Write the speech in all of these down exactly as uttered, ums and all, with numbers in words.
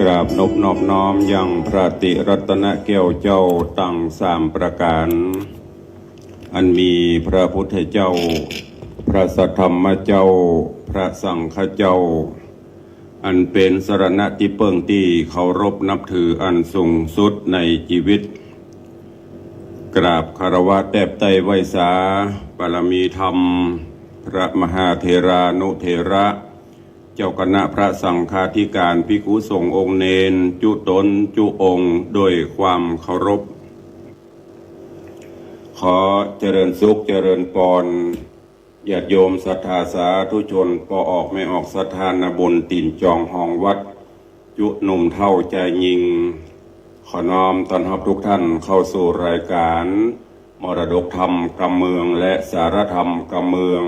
กราบนบนอบน้อมยังพระติรัตนแก้วเจ้าตังสามประก๋าน อันมีพระพุทธเจ้า พระสัทธรรมเจ้า พระสังฆเจ้า อันเป๋นสรณะตี้เปิ้งตี้เคารพนับถืออันสูงสุดในจีวิต กราบคารวะแตบใต้ไหว้สา บารมีธรรม พระมหาเถรานุเถระ เจ้าคณะพระสังฆาธิการ ภิกขุสงฆ์องค์เณร จุ๊ต๋นจุ๊องค์ โดยความเคารพ ขอเจริญสุขเจริญปอน ญาติโยมศรัทธาสาธุชน ป้อออกแม่ออกศรัทธา นาบุญตี๋นจองฮองวัด จุ๊หนุ่มเฒ่าจายญิง ขอน้อมต้อนฮับทุกท่านเข้าสู่รายการ มรดกธรรมกำเมือง และสารธรรมกำเมือง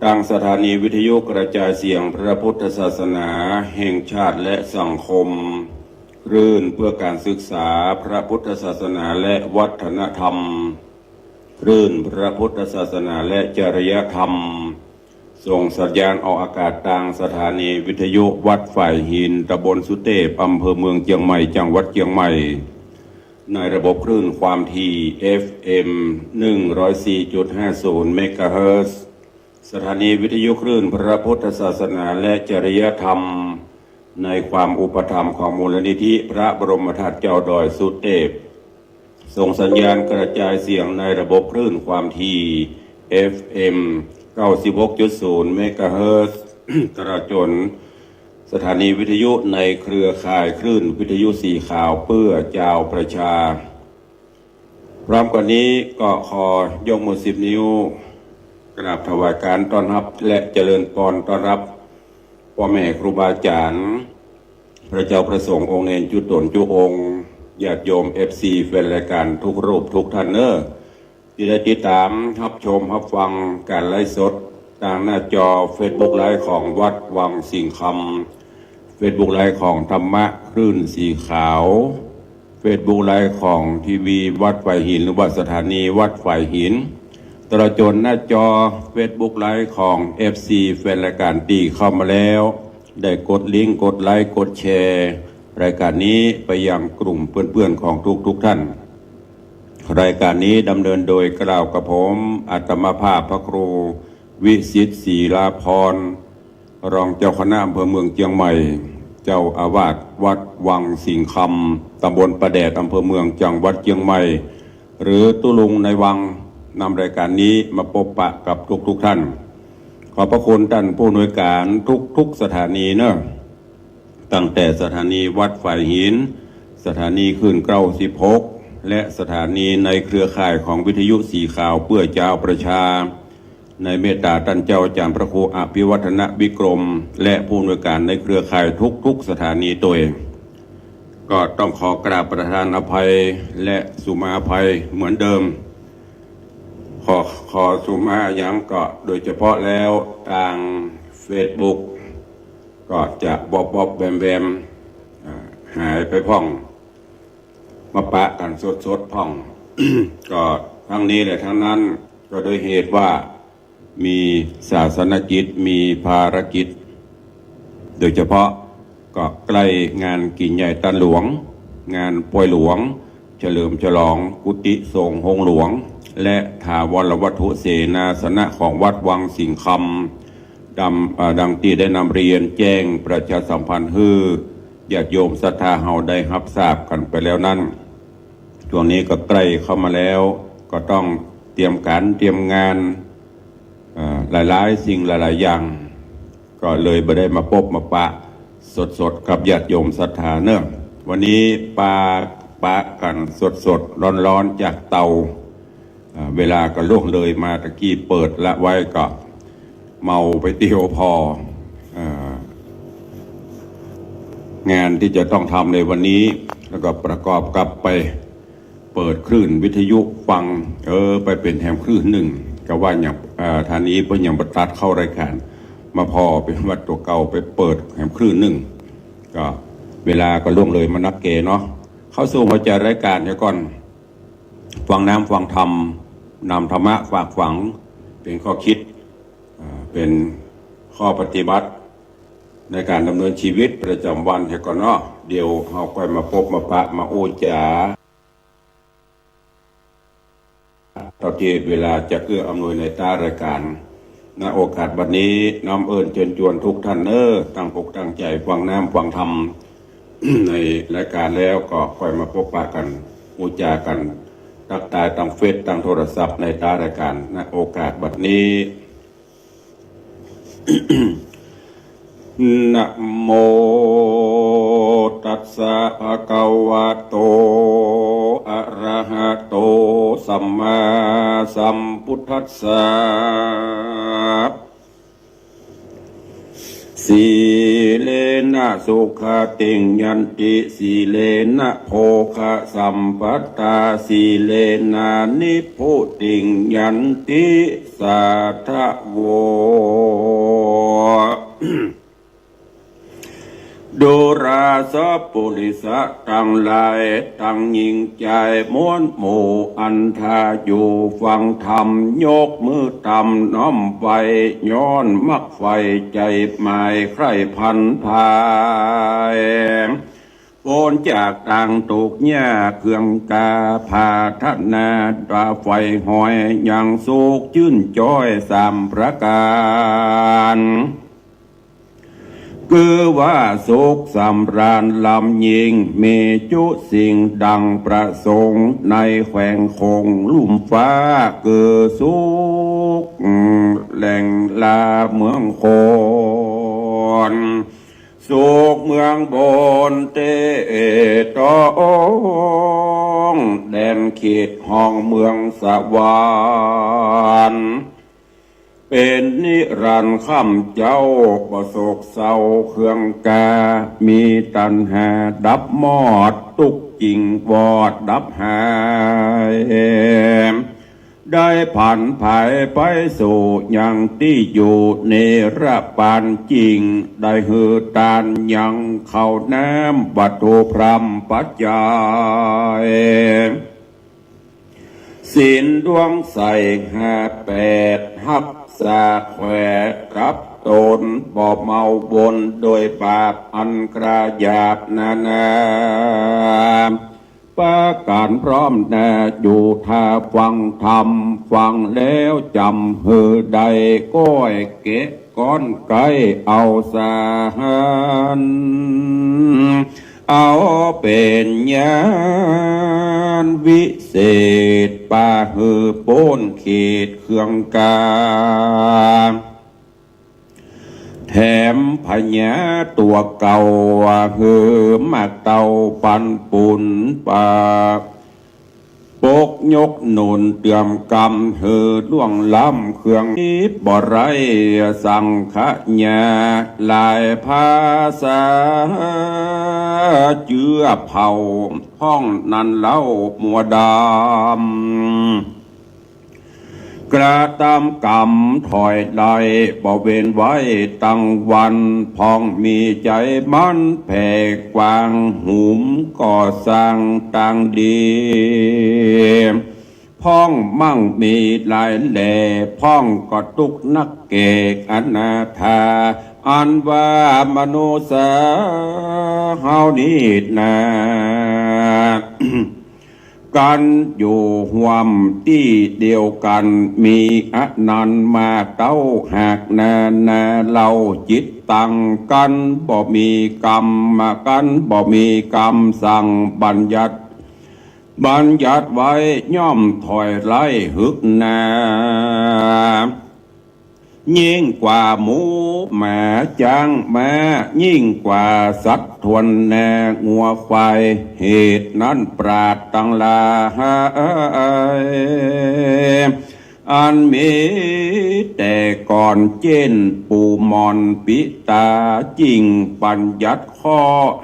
ตางสถานีวิทยุกระจายเสียงพระพุทธศาสนาแห่งชาติและสังคม คลื่นเพื่อการศึกษาพระพุทธศาสนาและวัฒนธรรม คลื่นพระพุทธศาสนาและจริยธรรม ส่งสัญญาณออกอากาศตางสถานีวิทยุวัดฝายหิน ตำบลสุเตพ อำเภอเมืองเจียงใหม่ จังหวัดเจียงใหม่ ในระบบคลื่นความถี่ เอฟเอ็ม หนึ่งร้อยสี่จุดห้าศูนย์ เมกะเฮิรตซ์ สถานีวิทยุคลื่นพระพุทธศาสนาและจริยธรรม ในความอุปถัมภ์ของมูลนิธิพระบรมธาตุเจ้าดอยสุเตพ ส่งสัญญาณกระจายเสียงในระบบคลื่นความถี่ เอฟเอ็ม เก้าสิบหกจุดศูนย์ เมกะเฮิรตซ์ ตลอดจ๋นสถานีวิทยุในเครือข่ายคลื่นวิทยุสีขาวเปื้อจาวประชา พร้อมกั๋นนี้ก็ขอยกมือสิบนิ้ว กราบถวายการต้อนฮับและเจริญปอนต้อนฮับ ป้อแม่ครูบาอาจ๋ารย์ พระเจ้าพระสงฆ์องค์เณรจุ๊ต๋นจุ๊องค์ ญาติโยม เอฟซี แฟนรายการทุกรูปทุกท่านเน้อ ตี้ได้ติดต๋ามฮับชมฮับฟังก๋านไลฟ์สด ตางหน้าจอเฟซบุ๊กไลฟ์ของวัดวังสิงห์คำ เฟซบุ๊กไลฟ์ของธรรมะคลื่นสีขาว เฟซบุ๊กไลฟ์ของทีวีวัดฝายหิน หรือว่าสถานีวัดฝายหิน ตลอดจ๋นหน้าจอเฟซบุ๊กไลฟ์ของ เอฟซี แฟนรายการตี้เข้ามาแล้ว ได้กดลิงก์ กดไลค์ กดแชร์ รายการนี้ไปยังกลุ่มเปื้อนๆ ของทุกๆ ท่าน รายการนี้ดำเนินโดยกล่าวกับผม อาตมาภาพพระครูวิสิทธิ์ ศรีลาภรณ์ รองเจ้าคณะอำเภอเมืองเจียงใหม่ เจ้าอาวาสวัดวังสิงห์คำ ตำบลป่าแดด อำเภอเมือง จังหวัดเจียงใหม่ หรือตุ๊ลุงในวัง นำรายการนี้มาปบปะกับทุกๆ ท่าน ขอบพระคุณต้านผู้อำนวยการทุกๆ สถานีเน้อ ตั้งแต่สถานีวัดฝายหิน สถานีคลื่นเก้าสิบหก และสถานีในเครือข่ายของวิทยุสีขาวเปื้อจาวประชา ในเมตต๋าต้านเจ้าอาจ๋ารย์พระครูอภิวัฒนวิกรม และผู้อำนวยการในเครือข่ายทุกๆ สถานีตวย ก็ต้องขอกราบประทานอภัยและสุมาอภัยเหมือนเดิม ขอ ขอสุมาหยังก็ โดยเฉพาะแล้วตางเฟซบุ๊ก ก็จะวอบๆ แวมๆ อ่า หายไปพ่อง มาปะกั๋นสดๆ พ่อง ก็ทั้งนี้และทั้งนั้น ก็โดยเหตุว่ามีศาสนกิจ มีภารกิจ โดยเฉพาะก็ใกล้งานกิ๋นใหญ่ตานหลวง งานปอยหลวง เฉลิมฉลองกุฏิสงฆ์โฮงหลวง และถาวรวัตถุเสนาสนะของวัดวังสิงห์คำ ดำ อ่า ดังตี้ได้นำเรียนแจ้งประชาสัมพันธ์หื้อญาติโยมศรัทธาเฮาได้ฮับทราบกั๋นไปแล้วนั้น ช่วงนี้ก็ใกล้เข้ามาแล้ว ก็ต้องเตรียมก๋านเตรียมงาน อ่า หลายๆ สิ่งหลายๆ อย่าง ก็เลยบ่ได้มาปบมาปะสดๆ กับญาติโยมศรัทธาเน้อ วันนี้ปาปะกั๋นสดๆ ฮ้อนๆ จากเตา อ่า เวลาก็ล่วงเลยมา ตะกี้เปิดละไว้ก็เมาไปเตียวผ่อ อ่า งานตี้จะต้องทำในวันนี้ แล้วก็ประกอบกับไปเปิดคลื่นวิทยุฟัง เออ ไปเป๋นแหมคลื่นนึ่ง ก็ว่าอย่าง อ่า ท่านี้เปิ้นยังบ่ตัดเข้ารายการ มาผ่อเป๋นวัดตั๋วเก่าไปเปิดแหมคลื่นนึ่ง ก็เวลาก็ล่วงเลยมานักแก่เนาะ เข้าสู่หัวใจ๋รายการเหียก่อน ฟังน้ำฟังธรรม นำธรรมะฝากฝัง เป๋นข้อคิด อ่า เป๋นข้อปฏิบัติ ในก๋านดำเนินจีวิตประจ๋ำวันแหมก่อเนาะ เดี๋ยวเฮาก้อยมาปบมาปะมาอู้จ๋า เต้าตี้เวลาจะเอื้ออำนวยในต้านรายก๋าน ณ โอกาสบัดนี้ น้อมเอิ้นเจิญจวนกู้ต้านเน่อ ตั้งอกตั้งใจ๋ฟังน้ำฟังธรรม ในรายก๋านแล้วก็ก้อยมาปบปะกั๋น อู้จ๋ากั๋น ตั๊กตายตางเฟซตางโทรศัพท์ในต้านรายก๋าน ณ โอกาสบัดนี้ นะโมตัสสะ ภะคะวะโต อะระหะโต สัมมาสัมพุทธัสสะ สีเลนะ สุขะติง ยันติ สีเลนะ โภคะ สัมปะทา สีเลนะ นิพพุติง ยันติ สาธะโว ดูราสะปุริสะตังหลาย ตังญิงจายมวลหมู่ อันถ้าอยู่ฟังธรรม ยกมือตำน้อมไหว้ ย้อนมักใฝ่ใจ๋หมายใคร่ผลันภาย ป๊นจากตางตุ๊กข์ยากเคืองกา ผาถนาต๋าใฝ่หอย ยังสุขจื้นจ้อยสามประก๋าน คือว่าสุขสำราญล้ำยิ่ง มีจุสิ่งดังประสงค์ ในแขวงโขงลุ่มฟ้า คือสุขแหล่งลาเมืองคน สุขเมืองบนเต๊ะตอง แดนเขตห้องเมืองสวรรค์ เป๋นนิรันดร์ค่ำเจ๊า บ่โศกเศร้าเคืองกา มีตัณหาดับมอด ตุ๊กข์จิ่งวอดดับหาย ได้ผลันภายไปสู่ยังตี้อยู่นิรปานจิ่ง ได้หื้อตานยังข้าวน้ำวัตถุพร่ำปัจจัย ศีลดวงใสห้าแปด ฮักษาแขวกับต๋น บ่เมาวนโดยบาปอันกล้าหยาบนานา ประก๋านพร้อมหน้าอยู่ถ้าฟังธรรม ฟังแล้วจ๋ำหื้อได้ก้อยเกะก้อนไก้เอาสาหัน เอาเป๋นญาณวิเศษ ปาหื้อป๊นเขตเคืองกา แถมพญาตั๋วเก่า หื้อมากเต้าปันปุญปา ปกยกหนุนเตื้อมกำหื้อล่วงล้ำเคือง บ่ไร้สังขยาหลายภาษา เจื้อเผ่าพ่องนั้นเล่ามัวดำ กระตำกำถอยได้บ่เว้นไว้ตังวัน พ่องมีใจ๋มันแผ่กว้าง หุมก่อสร้างตางดี พ่องมั่งมีหลายแหล่ พ่องก็ตุ๊กข์นักแก่อนาถา อันว่ามนุษย์เฮานี้นา กั๋นอยู่ฮ่วมตี้เดียวกั๋น มีอันนั้นมาเต้าหากนานา เล่าจิตตังกั๋นบ่มีกำ กั๋นบ่มีกำสั่งบัญญัติ บัญญัติไว้ย่อมถอยไล่หึกหนา ยิ่งกว่าหมูหมาจ๊างม้า ยิ่งกว่าสัตว์ถ้วนแน่งัวควาย เหตุนั้นปราชญ์ตังหลาย อันมีแต่ก่อนเจ้นปู่หม่อนปิตา จิ่งบัญญัติ ข้อ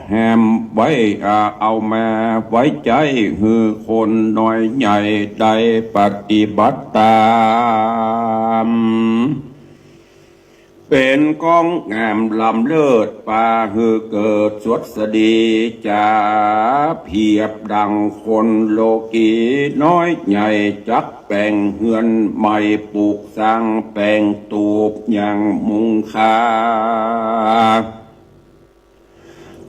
แหมไว้ อา เอามาไว้ใจ๊หื้อคนน้อยใหญ่ได้ปฏิบัติต๋าม เป๋นของงามล้ำเลิศ ปาหื้อเกิดสวัสดี จ๋าเผียบดั่งคนโลกี น้อยใหญ่จักแป๋งเฮือนใหม่ ปลูกสร้างแป๋งตูบอย่างมุงคา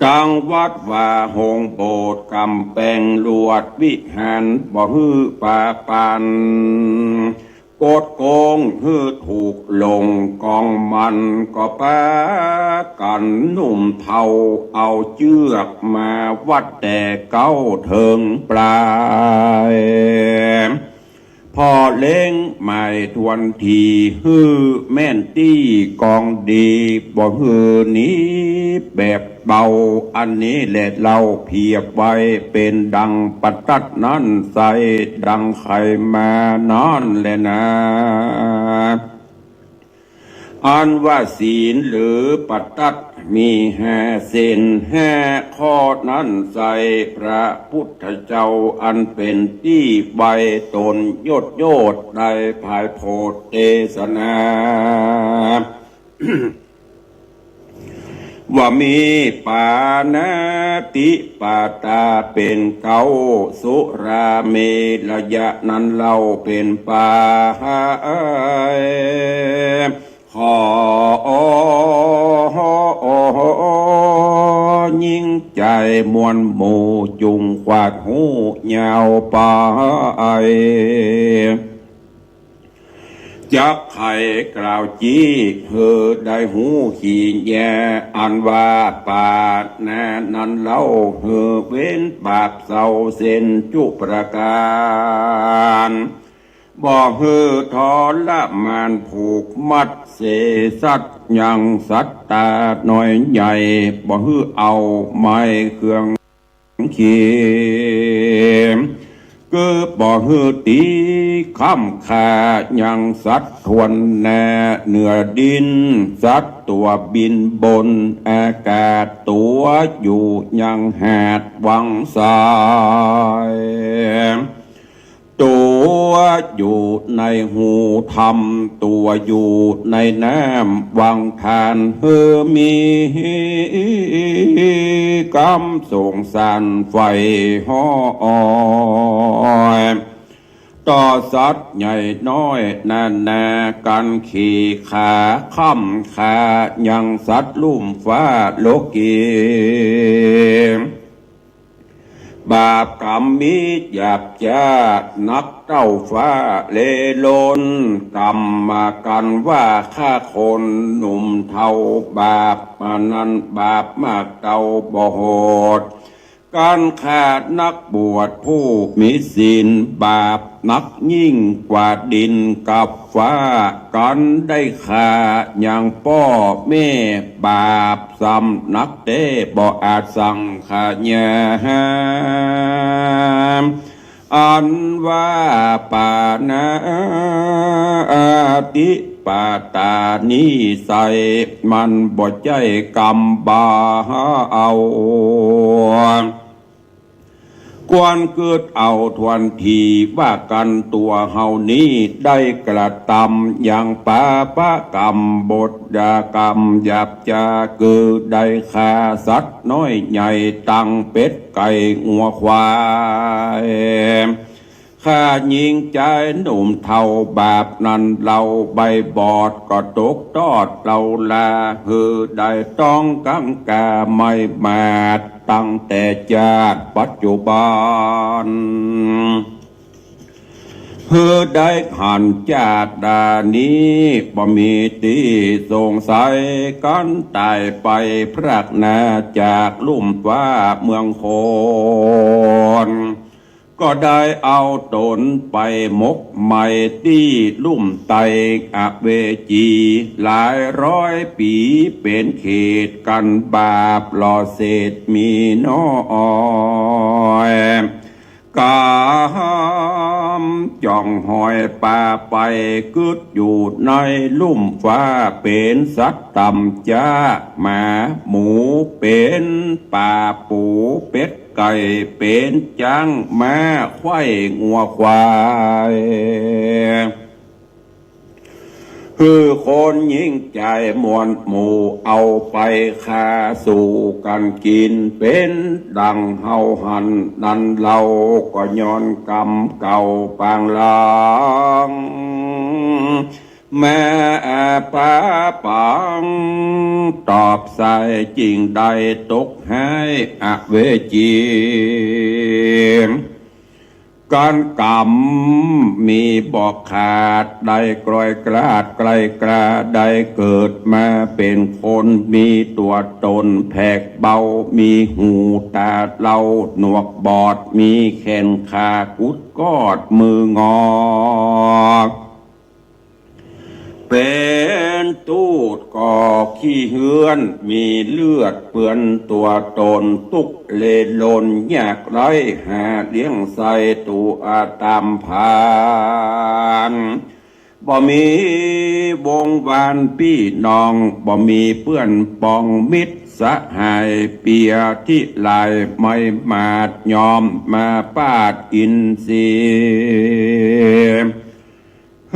ตังวัดวาโฮงโบสถ์ ก๋ำแปงลวดวิหาร บ่หื้อปาปัน กดโก๋งหื้อถูกหลง กองมันก็ปากั๋น หนุ่มเฒ่าเอาเจื้อกมาวัด แต่เก๊าเถิงปลาย ผ่อเล็งหมายถ้วนที หื้อแม่นตี้กองดี บ่หื้อหนีแบบเบา อันนี้แหละเล่าเปรียบไว้ เป๋นดังประตัดนั้นไส้ ดังใค่มานั้นแหละนา อันว่าศีลหรือประตัดมีห้าเส้นห้าข้อนั้นไส้ พระพุทธเจ้าอันเป๋นตี้ไว้ตนโยดโยด ได้ผายโผดเตสนา ว่ามีปาณาติปาตาเป๋นเก๊า สุราเมรยะนั้นเล่าเป๋นปาย ขอหญิงจายมวลหมู่ จุ่งขวาดฮู้ยาวไป จักใค่กล่าวจี้หื้อได้ฮู้ขี้แย อันว่าปาณานั้นเล่า หื้อเว้นบาปเศร้าเส้นจุประก๋าน บ่หื้อทรมานผูกมัดเสสัตว์ยังสัตตาน้อยใหญ่ บ่หื้อเอาไม้เคือง เขียม คือบ่หื้อตี๋ค้ำฆ่ายังสัตว์ถ้วนหน้าเหนือดิน สัตว์ตั๋วบินบนอากาศ ตั๋วอยู่ยังหาดวังสาย ตั๋วอยู่ในฮูถ้ำ ตั๋วอยู่ในน้ำวังทาน หื้อมีกำสงสารใฝ่ฮ้อย ต่อสัตว์ใหญ่น้อยนานากั๋น ขี่ขาค้ำฆ่ายังสัตว์ลุ่มฟ้าโลกี บาปกรรมมีหยาบจ๊านักเต้าฟ้าเลโลน กรรมกั๋นว่าฆ่าคนหนุ่มเฒ่า บาปนั้นบาปมากเต้าบ่โหด กั๋นฆ่านักบวชผู้มีศีล บาปนักยิ่งกว่าดินกับฟ้า กั๋นได้ฆ่ายังป้อแม่ บาปซ้ำนักแต๊บ่อาจสังขยา อันว่าปาณาติปาตานี้ไส้ มันบ่ใจ้กรรมบ่าเอา ควรกึ๊ดเอาถ้วนทีว่ากั๋น ตั๋วเฮานี้ได้กระตำยังปาปะกรรม บทยากรรมหยาบจ๊า คือได้ฆ่าสัตว์น้อยใหญ่ ตังเป็ดไก่งัวควาย ฆ่าหญิงจายหนุ่มเฒ่า บาปนั้นเล่าใบ้บอดก็ตกตอดเล่าลา หื้อได้ต้องกังขาไม้มาด ตั้งแต่จ๊าดปัจจุบัน หื้อได้หันจ๊าดดานี้ บ่มีตี้สงสัย กั๋นต๋ายไปพรากหน้าจากลุ่มฟ้าเมืองคน ก็ได้เอาต๋นไปหมกไหม้ตี้ลุ่มไตอเวจี หลายร้อยปี๋ เป๋นเขตกั๋นบาปหล่อเศษมีน้อย กรรมจ่องหอยปาไป กึ๊ดอยู่ในลุ่มฟ้า เป๋นสัตว์ต่ำจ๊า หมาหมูเป๋นป๋า ปูเป็ดไก่เป๋นจ๊าง ม้าไขว้งัวควาย หื้อคนหญิงจายมวลหมู่ เอาไปฆ่าสู่กั๋นกิ๋น เป๋นดังเฮาหันนั้นเล่า ก็ย้อนกรรมเก่าปางหลัง แม่ปาปัง ตอบใส่ จึงได้ตก อเวจี ก๋านก๋ำมีบ่ขาด ได้กลอยกลาดไกลกล้า ได้เกิดมาเป๋นคน มีตั๋วต๋นแผกเบา มีหูต๋าเล่า หนวกบอด มีแขนขากุดกอด มืองอ เป๋นตูดก็ขี้เฮื้อน มีเลือดเปื้อนตั๋วต๋น ตุ๊กข์เล่นร่อนยากไร้ หาเลี้ยงใส่ตั๋วต๋ามผาน บ่มีวงวานปี้น้อง บ่มีเปื้อนปองมิตรสหาย เปียที่หลายไม่มาดยอม มาปาดอินทรีย์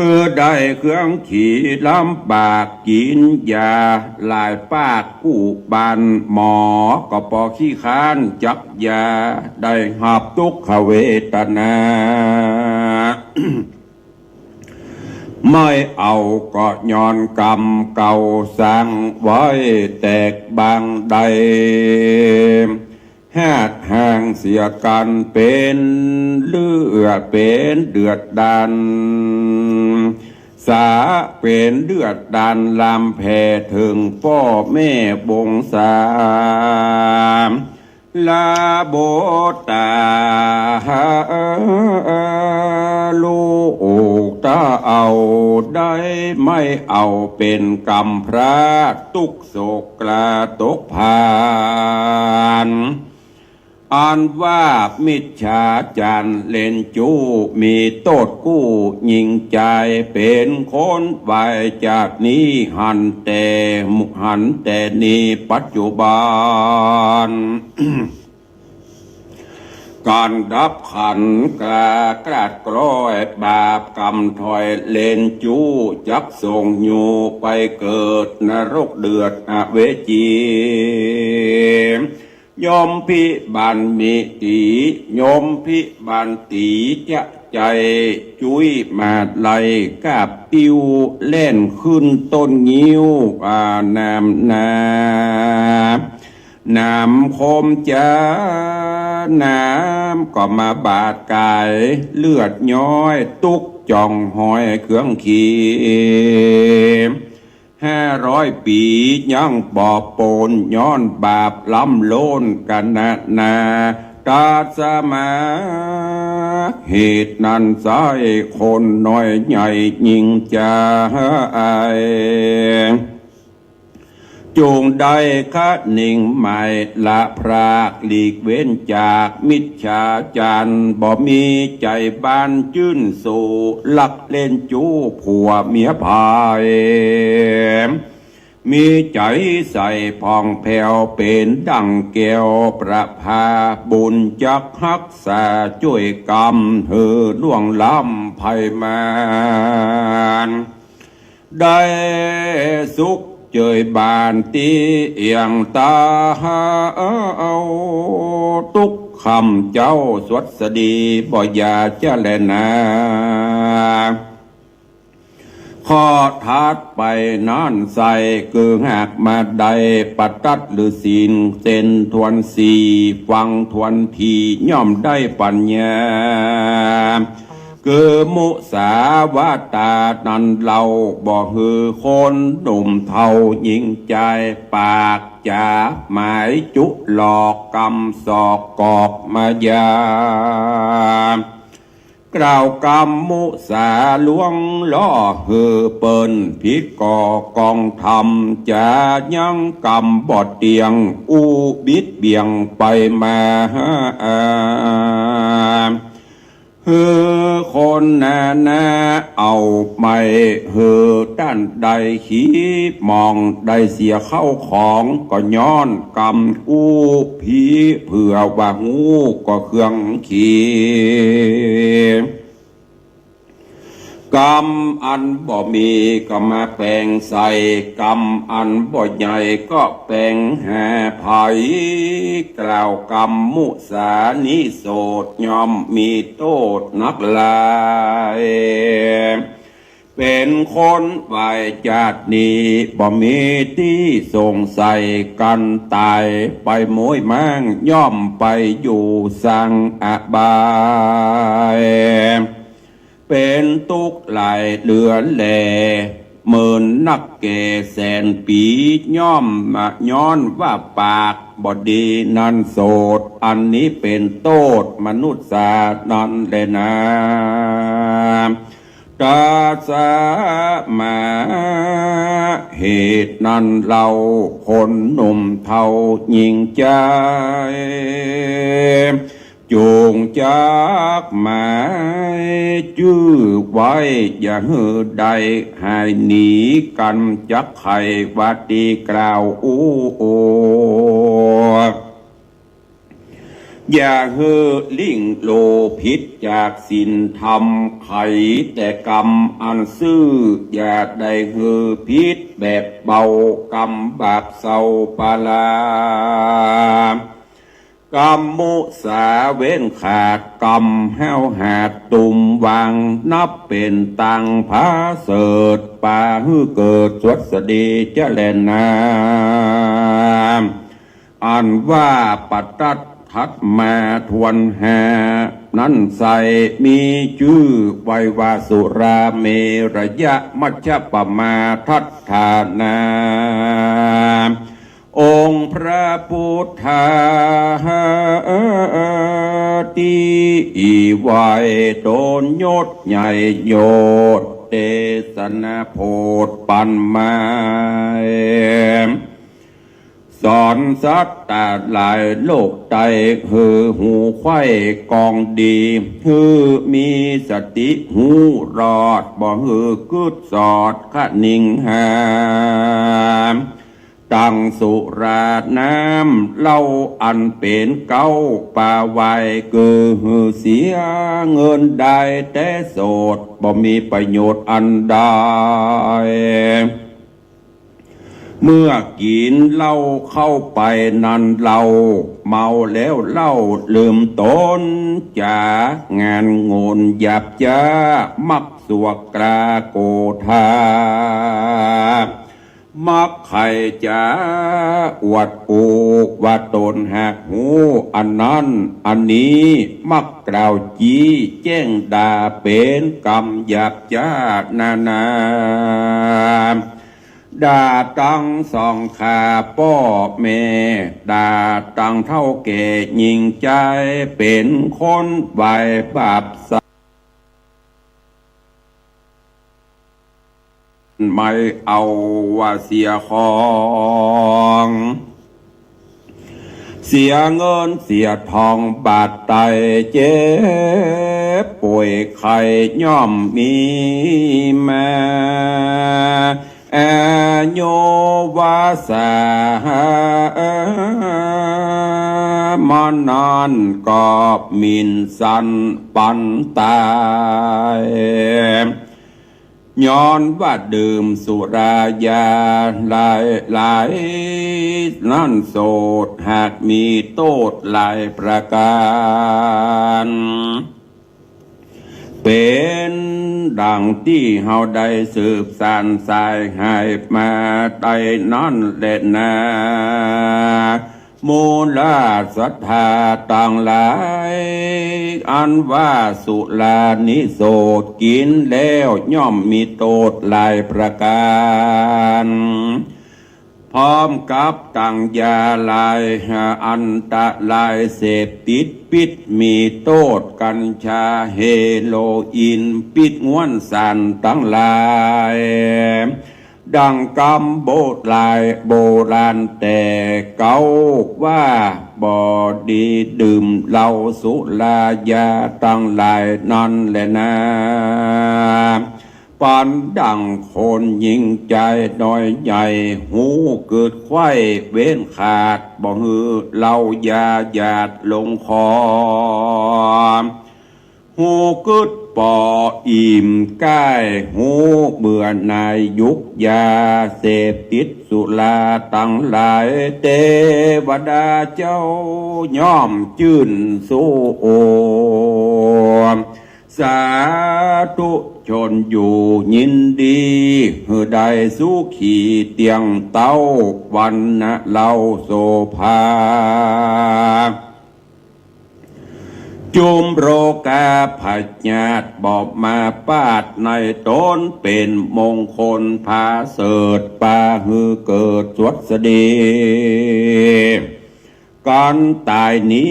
หื้อได้เครื่องขี่ลำบาก กิ๋นยาหลายปากกู้บ้าน หมอก็ปอขี้ค้านจักยา ได้ฮับตุ๊กขเวทนา ไม่เอาก็ย้อนกรรมเก่าสร้างไว้ แตกบางได้ หาดห่างเสียกั๋น เป๋นเลือด เป๋นเดือดดาล สาเป๋นเลือดดาล ลามแผ่เถิงป้อแม่วงศา ลาโบตา ลูกตาเอาได้ ไม่เอาเป๋นกำพร้า ตุ๊กข์โศกกล้าตกผาน อันว่ามิจฉาจารย์เล่นจู้ มีโต้ษกู้ยิ่งใจ๋ เป๋นคนไหวจากนี้หันแต่ หันแต่นี้ปัจจุบัน ก๋านดับขันกล้ากล้าดกล้อย บาปกำถอยเล่นจู้ จักส่งอยู่ไปเกิดนรกเดือดอเวจี ยมพิบาลมีตี ยมพิบาลตีจะใจ๋ จุ้ยมาลัยกาบปิ้ว แล่นขึ้นต้นงิ้ว อาน้ำนา น้ำคมจา น้ำก็มาบาดก๋าย เลือดย้อยตุ๊กจ่องหอยเครื่องขี ห้าร้อยปี๋ยังบ่ป๊น ย้อนบาปล้ำล้นกั๋นนานา ตัสมา เหตุนั้นไส้คนน้อยใหญ่ยิ่งใจ๋ จงได้คะนิงหมายละพราก หลีกเว้นจากมิจฉาจารย์ บ่มีใจ๋บานจื้นสู่ ลักเล่นจู้ผัวเมียผาย มีใจ๋ใสผ่องแผ้ว เป๋นดั่งแก้วประภา บุญจักฮักษาจ้วยกำ หื้อล่วงล้ำภัยมาร ได้สุขเจยบานตี้เอี่ยงตา ตุ๊กข์ค่ำเจ๊าสวัสดี บ่อย่าจะแลนา ข้อถัดไปนั้นไส้ คือหากมาได้ปะตัดฤๅศีล เส้นทวนสี่ ฟังทวนที ย่อมได้ปัญญา คือมุสาวาตานั้นเล่า บ่หื้อคนหนุ่มเฒ่าหญิงใจ๋ ปากจ๋าหมายจุหลอก กำศอกกอกมายา กล่าวกำมุสาลวงล่อ หื้อเปิ้นผิดก่อกองธรรม จ๋ายังกำบ่เตี้ยง อู้บิดเบี่ยงไปมา หื้อคนนานาเอาไม่ หื้อต้านได้ขี้หมอง ได้เสียเข้าของ ก็ย้อนกำอู้ผี เผื่อว่าฮู้ก็เครื่องขี กำอันบ่มีก็มาแปงใส่ กำอันบ่ใหญ่ก็แปงหาไผ กล่าวกำมุสานี้โสด ย่อมมีโต้ษนักหลาย เป๋นคนไหว้จาตินี้ บ่มีตี้สงสัย กันต๋ายไปโม้ยม้าง ย่อมไปอยู่สังอบาย เป๋นตุ๊กข์หลายเหลือแล เหมือนนักแก่แสนปี๋ ย่อมมาย้อนว่าปากบ่ดีนั้นโสด อันนี้เป๋นโต้ษมนุษย์สานั้นแลนา ตัสสะ มา เหตุนั้นเล่า คนหนุ่มเฒ่าหญิงจาย จุ่งจักหมายจื้อไว้ อย่าหื้อได้หายหนีกั๋น จักใค่ว่าตี้กล่าวอู้อวด อย่าหื้อลิ่งโลผิดจากศีลธรรม ใค่แต่กรรมอันซื่อ อย่าได้หื้อผิดแบบเบา กรรมบาปเศร้าปารา กรรมมุสาเว้นขาด กรรมห้าวหาดตุ่มวาง นับเป๋นตังผาเสริฐ ปาหื้อเกิดสวัสดีจะแลนา อันว่าปตัดถัดมาถ้วนห้านั้นไส้ มีจื้อไว้ว่าสุราเมรยมัชฌปมาทัฏฐานา องค์พระพุทธาตี้ไหว้ต๋นยศใหญ่โยชน์ เตสนาโผดปันมา สอนสัตว์ตังหลายโลกใต้ หื้อหูใค่กองดี หื้อมีสติฮู้รอด บ่หื้อกึ๊ดสอดคะนิงหา ตังสุราน้ำเหล้าอันเป๋นเก๊าปาไวน์ คือหื้อเสียเงินได้แต่โสด บ่มีประโยชน์อันใด เมื่อกิ๋นเหล้าเข้าไปนั้นเล่า เมาแล้วเล่าลืมต๋น จ๋างานโง่นหยาบจ๊า มักสวกกล้าโกธา มักใค่จะอวดอู้ว่าต๋นหากฮู้อันนั้นอันนี้ มักกล่าวจี้แจ้งด่าเป๋นกำหยาบจ๊านานา ด่าตังสองข้าป้อแม่ ด่าตังเฒ่าแก่ญิงจาย เป๋นคนไหว้บาปสัตว์ ไม่เอาว่าเสียของ เสียเงินเสียทองบาดไต้เจ็บป่วยไข้ย่อมมีมา อายุวาสามานั้นก็หมิ่นสันปันตาย ย้อนว่าดื่มสุรายาหลายหลายนั้นโสด หากมีโต้ษหลายประก๋าน เป๋นดังตี้เฮาได้สืบสานสายหายมาได้นั้นแลนา หมู่ราษฎาตังหลาย อันว่าสุรานิโสด กิ๋นแล้วย่อมมีโต้ษหลายประก๋าน พร้อมกับตังยาหลายอันตรายเสพติดปิดมีโต้ษ กัญชา เฮโรอีน ปิดง้วนสารตังหลาย ดังกำโบราณ โบราณแต่เก่าว่า บ่ดีดื่มเหล้าสุรายาตังหลายนั้นแลนา ปันดังคนญิงจายน้อยใหญ่ ฮู้กึ๊ดไขว้เว้นขาด บ่หื้อเหล้ายาหยาดลงคอ ฮู้กึ๊ดปออิ่มก้าย ฮู้เบื่อหน่ายยุกยาเสพติดสุราตังหลาย เตวดาเจ้าย่อมจื้นสู้โอ สาธุ ชนอยู่ยินดี หื้อได้สุขีเตี้ยงเต๊า วรรณะเลาโสภา จุมโรคาพยาธิบ่มาปาดในต๋น เป๋นมงคลผาเสริฐ ปาหื้อเกิดสวัสดี ก๋านต๋ายหนี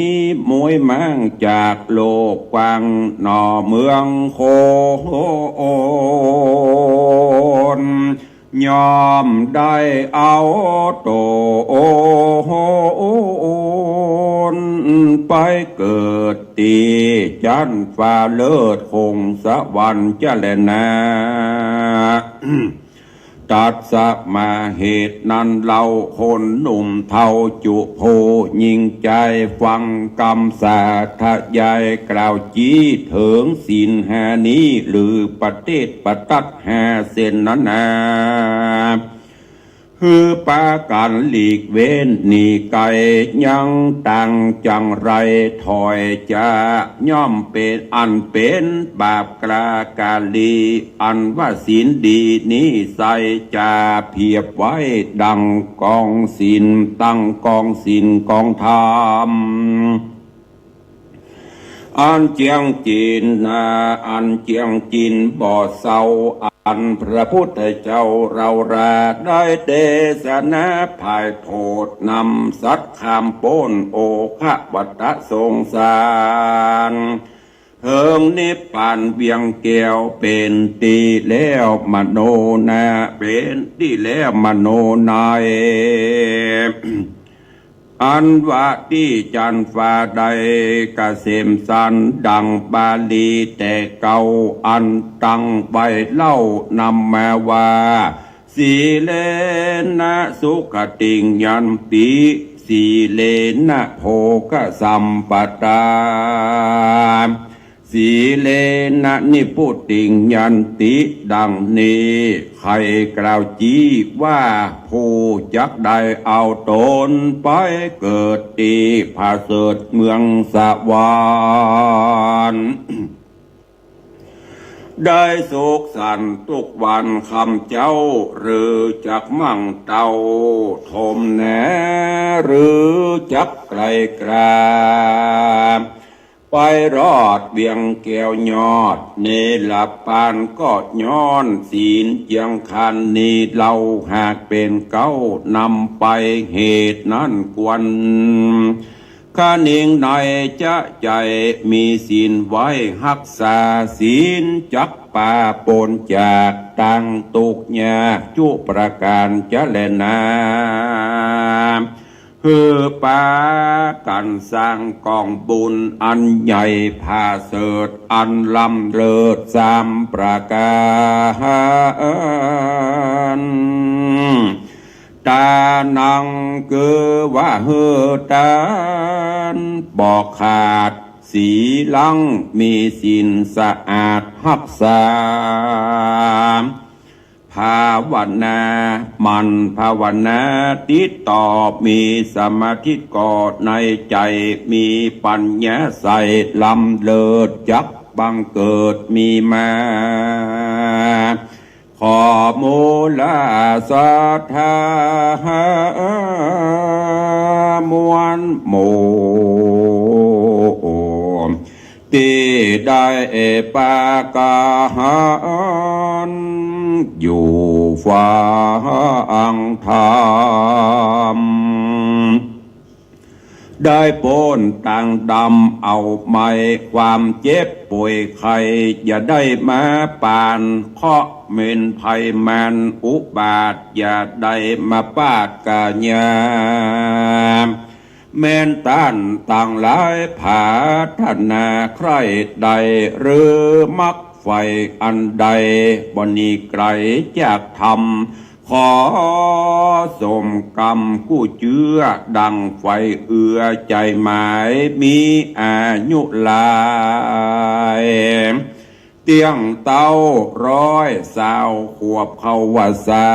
ม้วยม้างจากโลกกว้าง หน่อเมืองโขน ย่อมได้เอาต๋น ไปเกิดตี้จั๊นฟ้าเลิศคงสวรรค์จะแลนา ตั๊ดสมาเหตุนั้นเล่า คนหนุ่มเฒ่าจุผู้ยิ่งใจ๋ ฟังกำสาธยายกล่าวจี้เถิงศีลห้านี้ หรือประเทศประตัดห้าเส้นนั้นนา หื้อปากั๋นหลีกเว้นหนีไก๋ ยังตังจังไรถอยจะ ย่อมเป๋นอันเป๋นบาปกล้ากาลี อันว่าศีลดีนี้ใส่จะเปรียบไว้ดังก๋องศีล ตังก๋องศีลก๋องธรรม อันเจียงจินนา อันเจียงจินบ่เศร้า อันพระพุทธเจ้าเฮาราได้เตสนาผายโผดนำสัตว์ข้ามป๊นโอฆวัตตสงสาร เถิงนิพพานเวียงแก้ว เป๋นตี้แล้วมโนนา เป๋นตี้แล้วมโนใน อันว่าตี้จั๊นฟ้าได้กะเสมสันดังบาลีแต่เก่า อันตังไว้เล่านำมาว่า สีเลนะสุขติงยันติ สีเลนะโภคสัมปตา สีเลนะนิพพุติงยันติ ดังนี้ ใค่กล่าวจี้ว่า ผู้จักได้เอาต๋นไปเกิดตี้ผาเสริฐเมืองสวรรค์ ได้สุขสันต์ตุ๊กวันค่ำเจ๊า หรือจักมั่งเต้า ถมแหน หรือจักไกลกรา ไปรอดเวียงแก้วยอดเนรปานก็ย้อนศีลเจียงคันนี้เล่า หากเป๋นเก๊านำไปเหตุนั้นควร คะนิงในจะใจ๋มีศีลไว้ฮักษา ศีลจักปาป๊นจากตังตุ๊กยากจุประก๋านจะแลนา หื้อปากั๋นสร้างก๋องบุญอันใหญ่ผาเสริฐ อันล้ำเลิศสามประก๋าน ตานังคือว่าหื้อตานบ่ขาด สีลังมีศีลสะอาดฮักษา ภาวนา หมั่นภาวนาติดต่อ มีสมาธิก่อในใจ๋ มีปัญญาใส่ ล้ำเลิศจักบังเกิดมีมา ขอมูลาศรัทธามวลหมู่ ตี้ได้ปากั๋นอยู่ฟังธรรม ได้ป๊นตางดำเอาไหม้ ความเจ็บป่วยไข้อย่าได้มาปาน เคราะห์เวรภัยมารอุบาทอย่าได้มาปาดก๋ายา แม้นต้านตังหลายผาถนาใคร่ใด่ หรือมักใฝ่อันใด บ่หนีไก๋จากธรรม ขอสมกำกู้เจื้อ ดังใฝ่เอื้อใจ๋หมาย มีอายุหลาย เตี้ยงเต๊าร้อยซาวขวบเข้าวัสสา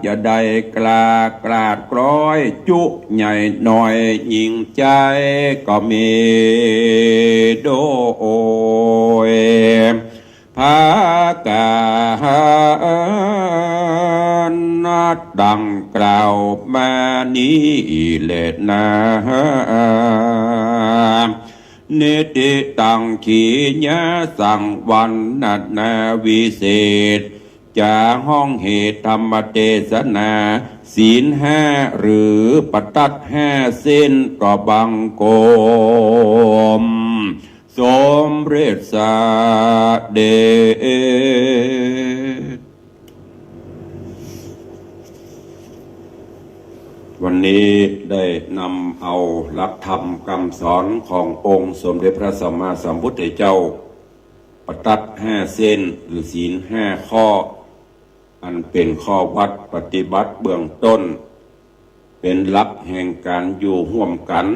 จะได้กล้ากราดกร้อย จุใหญ่น้อยยิ่งใจ๋ก็มีโดย ผากา ดังกล่าวมานี้แลนา นิติตัง ขีณาสังวรรณนาวิเศษ จะฮ้องเหตุธรรมเตสนา ศีลห้าหรือปตัตรห้าเส้นก็บังคม สมเร็จเสด็จ วันนี้ได้นำเอาหลักธรรมคำสอนขององค์สมเด็จพระสัมมาสัมพุทธเจ้า ปตัตรห้าเส้นหรือศีลห้าข้อ อันเป๋นข้อวัดปฏิบัติเบื้องต้น เป๋นหลักแห่งก๋านอยู่ฮ่วมกั๋น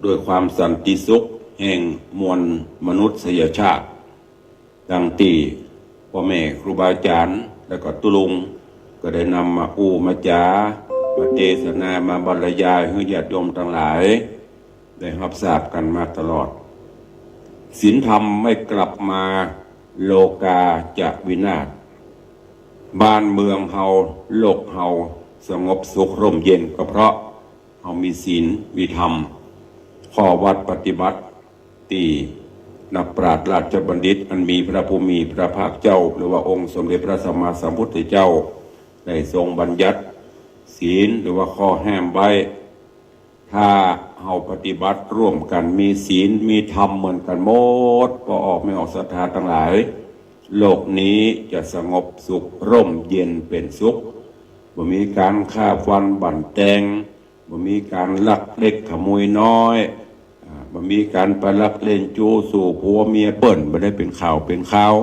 ด้วยความสันติสุขแห่งมวลมนุษยชาติ ดังตี้ป้อแม่ครูบาอาจ๋ารย์ แล้วก็ตุ๊ลุง ก็ได้นำมาอู้มาจ๋า มาเตสนา มาบรรยายหื้อญาติโยมตังหลาย ได้ฮับทราบกั๋นมาตลอด ศีลธรรมไม่กลับมา โลกาจะวินาศ บ้านเมืองเฮา โลกเฮาสงบสุขร่มเย็น ก็เพราะเฮามีศีลมีธรรม ข้อวัดปฏิบัติ ตี้นักปราชญ์ราชบัณฑิต อันมีพระผู้มีพระภาคเจ้า หรือว่าองค์สมเด็จพระสัมมาสัมพุทธเจ้า ได้ทรงบัญญัติศีล หรือว่าข้อห้ามไว้ ถ้าเฮาปฏิบัติร่วมกั๋น มีศีลมีธรรมเหมือนกั๋นหมด ป้อออกแม่ออกศรัทธาตังหลาย โลกนี้จะสงบสุขร่มเย็นเป๋นสุข บ่มีก๋านฆ่าฟันบั่นแตง บ่มีก๋านลักเล็กขโมยน้อย อ่า บ่มีก๋านไปลักเล่นจู้สู่ผัวเมียเปิ้น บ่ได้เป๋นข่าวเป๋นคราว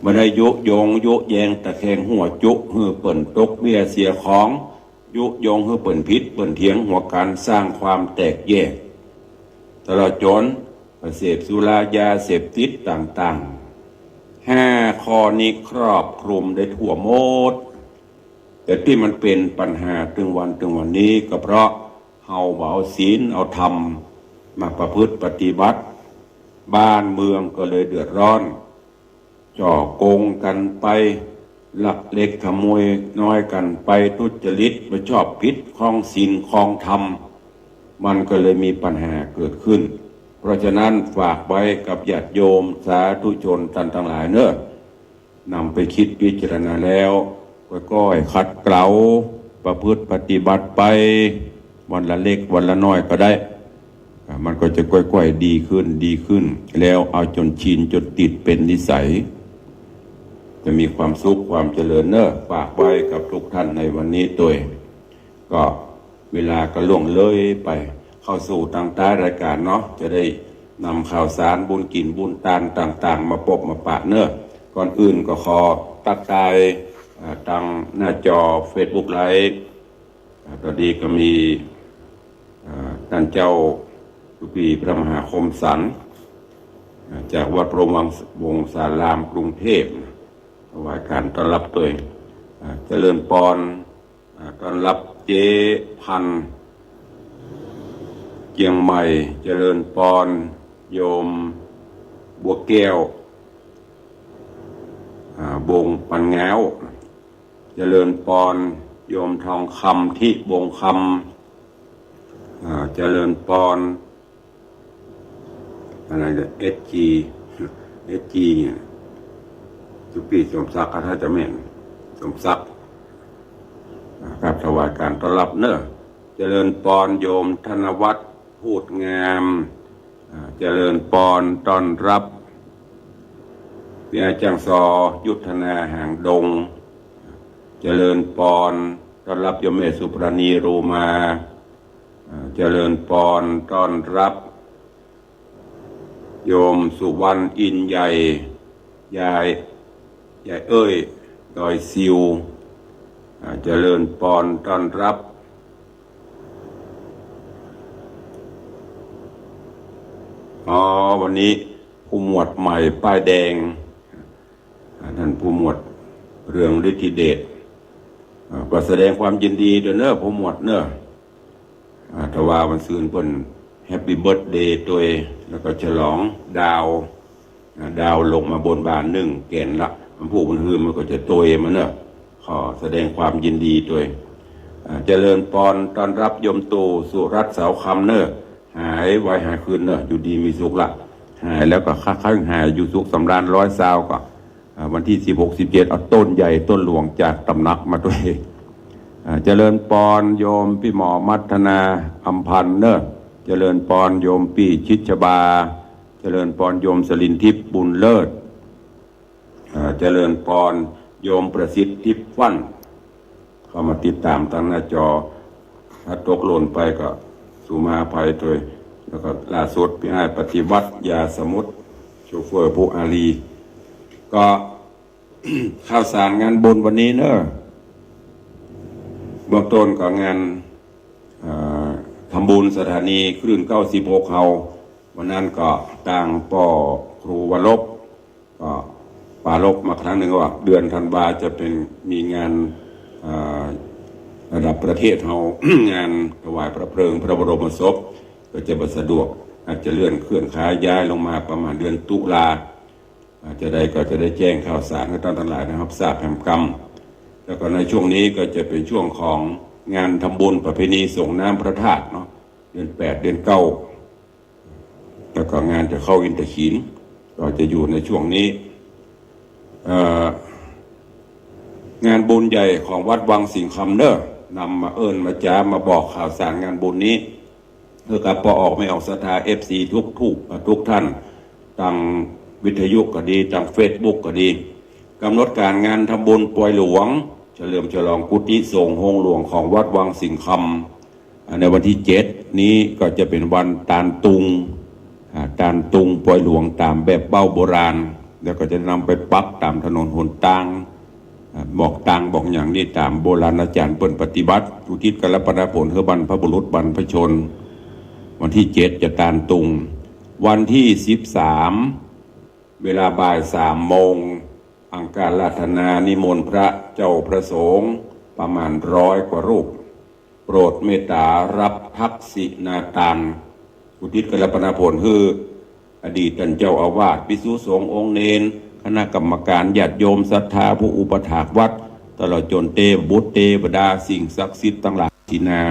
บ่ได้ยุยงยุแยงตะแคงหัวจุ หื้อเปิ้นตกเบี้ยเสียของ ยุยงหื้อเปิ้นผิดเปิ้นเถียงหัวกั๋น สร้างความแตกแยก ตลอดจ๋นไปเสพสุรายาเสพติดต่างๆ ห้าข้อนี้ครอบคลุมได้ทั่วหมด แต่ตี้มันเป๋นปัญหาเถิงวันเถิงวันนี้ ก็เพราะเฮาบ่เอาศีลเอาธรรมมาประพฤติปฏิบัติ บ้านเมืองก็เลยเดือดร้อน จ้อโกงกั๋นไป ลักเล็กขโมยน้อยกั๋นไป ทุจริตบ่ชอบผิด ครองศีลครองธรรม มันก็เลยมีปัญหาเกิดขึ้น เพราะฉะนั้นฝากไว้กับญาติโยมสาธุชนต้านตังหลายเนาะ นำไปคิดพิจารณาแล้ว ก้อยๆ ขัดเกลา ประพฤติปฏิบัติไป วันละเล็กวันละน้อยก็ได้ อ่า มันก็จะก้อยๆ ดีขึ้น ดีขึ้น แล้วเอาจ๋นชินจ๋นติดเป๋นนิสัย จะมีความสุขความเจริญเนาะ ฝากไว้กับทุกท่านในวันนี้ตวย ก็เวลาก็ล่วงเลยไป เข้าสู่ตางต๊ายรายก๋านเนาะ จะได้นำข่าวสารบุญกิ๋นบุญตานต่างๆ มาปบมาปะเนาะ ก่อนอื่นก็ขอตั๊กตาย อ่า ตางหน้าจอเฟซบุ๊กไลฟ์ อ่า ต๋อนนี้ก็มี อ่า ต้านเจ้าตุ๊ปี้พระมหาคมสันต์ อ่า จากวัดพรหมวงศารามกรุงเทพฯ ถวายก๋านต้อนฮับตวย อ่า เจริญปอน อ่า ต้อนฮับเจ๊พันธุ์ เจียงใหม่ เจริญปอน โยมบัวแก้ว อ่า บงปันง้าว เจริญปอน โยมทองคำ ทิบงคำ อ่า เจริญปอน อันนั้นก็ เอสจี เอสจี เนี่ย ตุ๊ปี้สมศักดิ์ ถ้าจะแม่น สมศักดิ์ อ่า ครับ ถวายก๋านต้อนฮับเนาะ เจริญปอน โยมธนวัฒน์ พูดงาม อ่า เจริญปอน ต้อนฮับ พี่อาจ้างซอ ยุทธนา หางดง เจริญปอน ต้อนฮับโยมแม่สุปราณี โรมา อ่า เจริญปอน ต้อนฮับ โยมสุวรรณ อินใหญ่ ยาย ยายเอ้ย ดอยซิว อ่า เจริญปอน ต้อนฮับ อ๋อ วันนี้ผู้หมวดใหม่ป้ายแดง อ่า ต้านผู้หมวดเรืองฤทธิเดช อ่า ก็แสดงความยินดีตวยเนาะ ผู้หมวดเนาะ อ่า แต่ว่าวันซืนเปิ้นแฮปปี้เบิร์ธเดย์ตวย แล้วก็ฉลองดาว อ่า ดาวลงมาบนบานนึ่งแก่นละ มันพูดมันหือมันก็จะโตยมาเนอะ ขอแสดงความยินดีโตย อ่า เจริญปอน ต้อนฮับโยมตู่ สุรัตน์ เสาคำเนอะ หายไวหายคืนเนอะ อยู่ดีมีสุขละ หายแล้วก็ค่อยๆหาย อยู่สุขสำราญร้อยซาวก็ อ่า วันตี้สิบหก สิบเจ็ด เอาต้นใหญ่ต้นหลวงจากตำหนักมาโตย อ่า เจริญปอนโยมปี้หมอมัทนา อำพันธ์เนอะ เจริญปอนโยมปี้ชิดชบา เจริญปอนโยมสลินทิพย์ บุญเลิศ อ่า เจริญปอนโยมประสิทธิ์ ทิพย์ฟั่น เข้ามาติดตามตางหน้าจอ ถ้าตกหล่นไปก็สุมาอภัยโตย แล้วก็ล่าสุดปี้อ้ายปฏิวัติ ยาสมุทร โชเฟอร์ผู้อารี ก็ ข่าวสารงานบุญวันนี้เนอะ เบื้องต้นก็งาน อ่า ทำบุญสถานีคลื่น เก้าสิบหก เฮา วันนั้นก็ตางป้อครูวรบ ก็ปรารภมาครั้งนึ่งว่า เดือนธันวาจะเป๋น มีงาน อ่า ระดับประเทศเฮา งานถวายพระเพลิงพระบรมศพ ก็จะบ่สะดวก อาจจะเลื่อนเคลื่อนขย้ายลงมาประมาณเดือนตุลา อ่า จะได้ก็จะได้แจ้งข่าวสารหื้อต้านตังหลายได้ฮับทราบแหมกำ แล้วก็ในช่วงนี้ก็จะเป๋นช่วงของงานทำบุญประเพณีส่งน้ำพระธาตุเนาะ เดือนแปด เดือนเก้า แล้วก็งานจะเข้าอินทขีฬ ก็จะอยู่ในช่วงนี้ เอ่อ งานบุญใหญ่ของวัดวังสิงห์คำเนอะ นำมาเอิ้นมาจ๋ามาบอกข่าวสารงานบุญนี้ หื้อกับป้อออกแม่ออกศรัทธา เอฟซี ทุกๆ ทุกท่าน ตางวิทยุก็ดี ตางเฟซบุ๊กก็ดี ก๋ำหนดก๋านงานทำบุญปอยหลวง เฉลิมฉลองกุฏิสงฆ์โฮงหลวงของวัดวังสิงห์คำ อ่า ในวันตี้เจ็ดนี้ก็จะเป๋นวันตานตุง อ่า ตานตุงปอยหลวงต๋ามแบบเบ้าโบราณ แล้วก็จะนำไปปักต๋ามถนนหนตาง อ่า บอกตางบอกหยังนี่ต๋ามโบราณอาจ๋ารย์เปิ้นปฏิบัติ อุทิศกัลปนาผลหื้อบรรพบุรุษบรรพชน วันตี้เจ็ดจะตานตุง วันตี้สิบสาม เวลาบ่ายสามโมง อังคาราธนานิมนต์พระเจ้าพระสงฆ์ประมาณร้อยกว่ารูป โปรดเมตต๋าฮับทักษิณาตาน อุทิศกัลปนาผลหื้ออดีตต้านเจ้าอาวาส ภิกษุสงฆ์องค์เณร คณะกรรมก๋าน ญาติโยมศรัทธา ผู้อุปัฏฐากวัด ตลอดจ๋นเตวบุตรเตวดา สิ่งศักดิ์สิทธิ์ตังหลาย สินา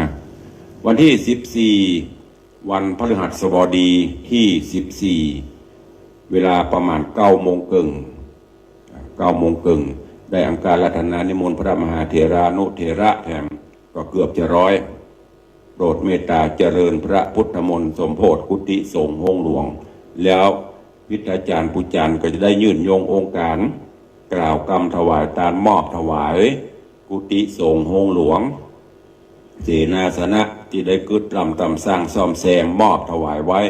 วันตี้สิบสี่ วันพฤหัสบดีตี้สิบสี่ เวลาประมาณเก้าโมงเกิ่ง เก้าโมงเกิ่ง ได้อังคาราธนานิมนต์พระมหาเถรานุเถระแถม ก็เกือบจะร้อย โปรดเมตต๋าเจริญพระพุทธมนต์สมโภชกุฏิสงฆ์โฮงหลวง แล้ว พิทยาจารย์ปุจจันทร์ก็จะได้ยื่นโยงองค์ก๋าน กล่าวกำถวายตานมอบถวาย กุฏิสงฆ์โฮงหลวง เสนาสนะตี้ได้กึ๊ดร่ำต๋ามสร้างซ่อมแซมมอบถวายไว้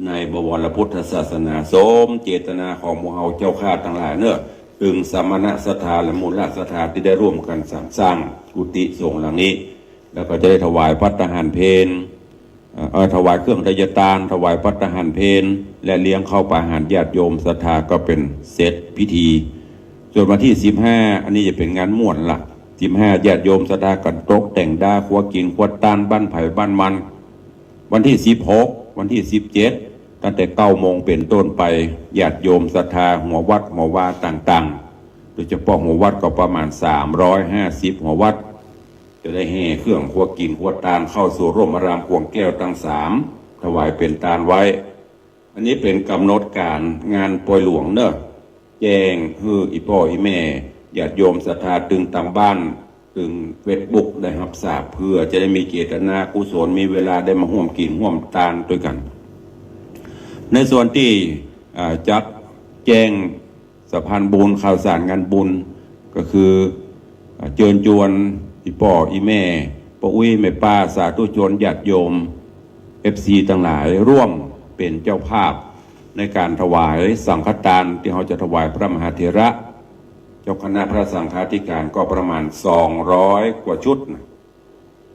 ในบวรพุทธศาสนา สมเจตนาของหมู่เฮาเจ้าข้าตังหลายเนอะ ตึงสมณศรัทธาและมูลศรัทธาตี้ได้ร่วมกั๋นสรรสร้างกุฏิสงฆ์หลังนี้ แล้วก็จะได้ถวายภัตตาหารเพล เอ่อ เอ่อ ถวายเครื่องไทยตาน ถวายภัตตาหารเพล และเลี้ยงข้าวปาอาหารญาติโยมศรัทธาก็เป๋นเสร็จพิธี ส่วนวันตี้สิบห้า อันนี้จะเป๋นงานม่วนละ สิบห้า ญาติโยมศรัทธากั๋นตกแต่งด้าครัวกิ๋นครัวตานบ้านใผบ้านมัน วันตี้สิบหก วันตี้สิบเจ็ด ตั้งแต่เก้าโมงเป๋นต้นไป ญาติโยมศรัทธาหัววัดหัววาต่างๆ โดยเฉพาะหัววัดก็ประมาณสามร้อยห้าสิบหัววัด จะได้แห่เครื่องครัวกิ๋นครัวตานเข้าสู่ร่มอารามกว้างแก้วตังสาม ถวายเป๋นตานไว้ อันนี้เป๋นก๋ำหนดก๋านงานปอยหลวงเนอะ แจ้งหื้ออี่ป้ออี่แม่ ญาติโยมศรัทธาตึงตางบ้าน ตึงเฟซบุ๊กได้ฮับทราบ เปื้อจะได้มีเจตนากุศล มีเวลาได้มาฮ่วมกิ๋นฮ่วมตานตวยกั๋น ในส่วนตี้ อ่า จักแจ้ง สะพานบุญ ข่าวสารงานบุญ ก็คือ อ่า เจิญจวนอี่ป้ออี่แม่ ป้ออุ๊ยแม่ป้า สาธุชนญาติโยม เอฟซีตังหลาย ร่วมเป๋นเจ้าภาพในก๋านถวายสังฆตานตี้เฮาจะถวายพระมหาเถระ เจ้าคณะพระสังฆาธิการก็ประมาณสองร้อยกว่าชุดนะ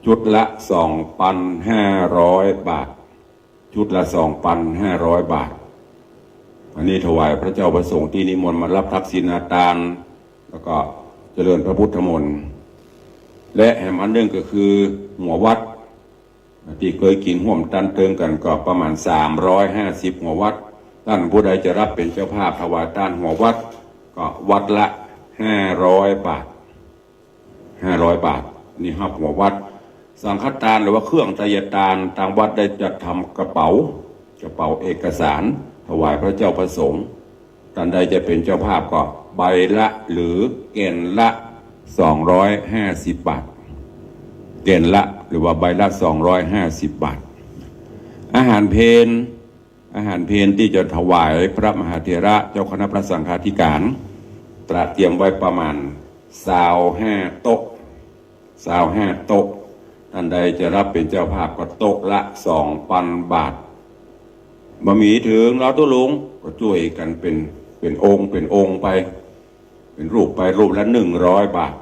ชุดละสองปันห้าร้อยบาท ชุดละสองปันห้าร้อยบาท อันนี้ถวายพระเจ้าพระสงฆ์ตี้นิมนต์มาฮับทักษิณาตาน แล้วก็เจริญพระพุทธมนต์ และแหมอันนึ่งก็คือหัววัด ตี้เกยกิ๋นฮ่วมตานเติงกั๋นก็ประมาณสามร้อยห้าสิบหัววัด ต้านผู้ใดจะฮับเป๋นเจ้าภาพถวายตานหัววัด ก็วัดละห้าร้อยบาท ห้าร้อยบาท นี่ฮับหัววัด สังฆตานหรือว่าเครื่องไตรยตาน ตางวัดได้จัดทำกระเป๋า กระเป๋าเอกสาร ถวายพระเจ้าพระสงฆ์ ต้านใดจะเป๋นเจ้าภาพก็ใบละหรือแก่นละสองร้อยห้าสิบบาท แก่นละหรือว่าใบละสองร้อยห้าสิบบาท อาหารเพล อาหารเพลตี้จะถวายพระมหาเถระเจ้าคณะพระสังฆาธิการ ตระเตรียมไว้ประมาณซาวห้าโต๊ะ ซาวห้าโต๊ะ ต้านใดจะฮับเป๋นเจ้าภาพก็โต๊ะละสองปันบาท บ่มีเถิง เฮาตุ๊ลุงก็จ้วยกั๋นเป๋น เป๋นองค์ เป๋นองค์ไป เป๋นรูปไป รูปละหนึ่งร้อยบาท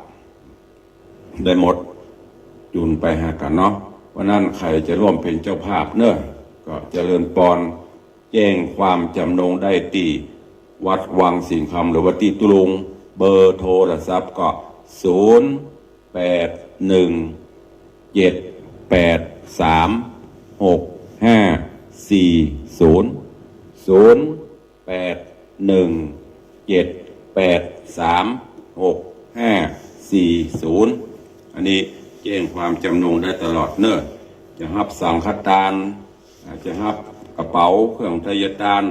ได้หมด จุนไปหากั๋นเนาะ เพราะนั้นใผจะร่วมเป๋นเจ้าภาพเนาะ ก็เจริญปอน แจ้งความจ๋ำนงได้ตี้วัดวังสิงห์คำหรือว่าตี้ตุ๊ลุง เบอร์โทรศัพท์ก็ ศูนย์แปดหนึ่งเจ็ดแปดสามหกห้าสี่ศูนย์ ศูนย์แปดหนึ่งเจ็ดแปดสามหกห้าสี่ศูนย์ อันนี้แจ้งความจ๋ำนงได้ตลอดเนาะ จะฮับสังฆตาน อาจจะฮับกระเป๋าเครื่องไตรยตาน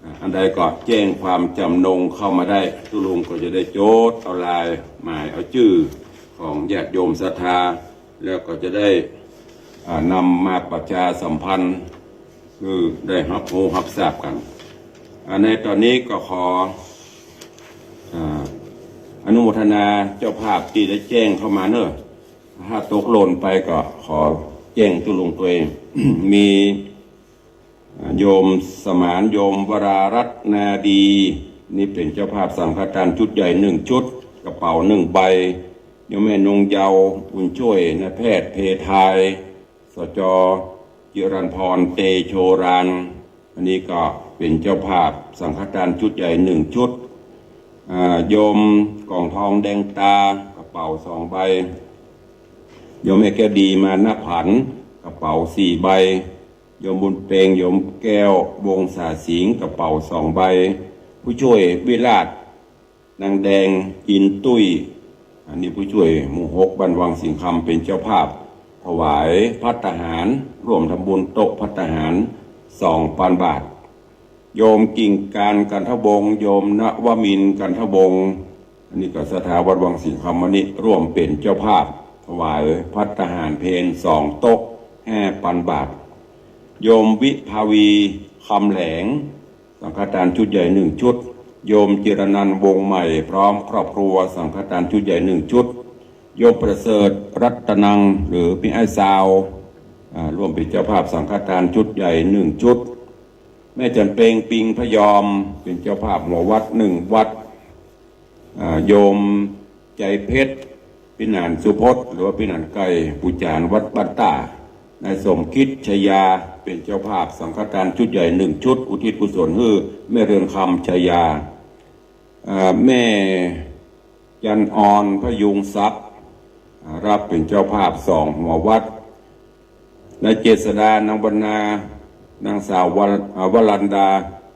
อ่า อันใดก็แจ้งความจ๋ำนงเข้ามาได้ ตุ๊ลุงก็จะได้จดเอาลายหมายเอาจื้อของญาติโยมศรัทธา แล้วก็จะได้ อ่า นำมาประชาสัมพันธ์ คือได้ฮับฮู้ฮับทราบกั๋น อ่า ในต๋อนนี้ก็ขอ อ่า อนุโมทนาเจ้าภาพตี้ได้แจ้งเข้ามาเนาะ ถ้าตกหล่นไปก็ขอแจ้งตุ๊ลุงตวย มี อ่า โยมสมาน โยมวรารัตน์นาดี นี่เป๋นเจ้าภาพสังฆตานชุดใหญ่หนึ่งชุด กระเป๋าหนึ่งใบ โยมแม่นงเยาว์ บุญช่วย นายแพทย์เพทาย สจ จิรันพร เตโชราน อันนี้ก็เป๋นเจ้าภาพสังฆตานชุดใหญ่หนึ่งชุด อ่า โยมกล่องทองแดงตา กระเป๋าสองใบ โยมแม่แก้วดี มานะผัน กระเป๋าสี่ใบ โยมบุญเปง โยมแก้ว วงศาสิงห์ กระเป๋าสองใบ ผู้ช่วยวิราช นางแดง อินตุ้ย อันนี้ผู้ช่วยหมู่หกบ้านวังสิงห์คำเป๋นเจ้าภาพ ถวายภัตตาหาร ร่วมทำบุญโต๊ะภัตตาหาร สองปันบาท โยมกิ่งการ กันทวงศ์ โยมนวมินทร์ กันทวงศ์ อันนี้ก็ศรัทธาวัดวังสิงห์คำ อันนี้ร่วมเป๋นเจ้าภาพ ถวายภัตตาหารเพลสองโต๊ะ ห้าปันบาท โยมวิภาวี คำแหลง สังฆตานชุดใหญ่หนึ่งชุด โยมจิรนันท์ วงศ์ใหม่ พร้อมครอบครัว สังฆตานชุดใหญ่หนึ่งชุด โยมประเสริฐ รัตนัง หรือปี้อ้ายซาว อ่า ร่วมเป๋นเจ้าภาพสังฆตานชุดใหญ่หนึ่งชุด แม่จันเปง ปิงพยอม เป๋นเจ้าภาพหัววัดหนึ่งวัด อ่า โยมใจเพชร ปี้หนานสุพจน์ หรือว่าปี้หนานไก่ ปู่จ๋ารย์วัดบ้านต้า นายสมคิด ชยา เป๋นเจ้าภาพสังฆทานชุดใหญ่หนึ่งชุด อุทิศกุศลหื้อแม่เรือนคำ ชยา อ่า แม่จันออน พยุงทรัพย์ อ่า ฮับเป๋นเจ้าภาพสองหัววัด นายเจษดา นางวรรณา นางสาววร- อ่าวรันดา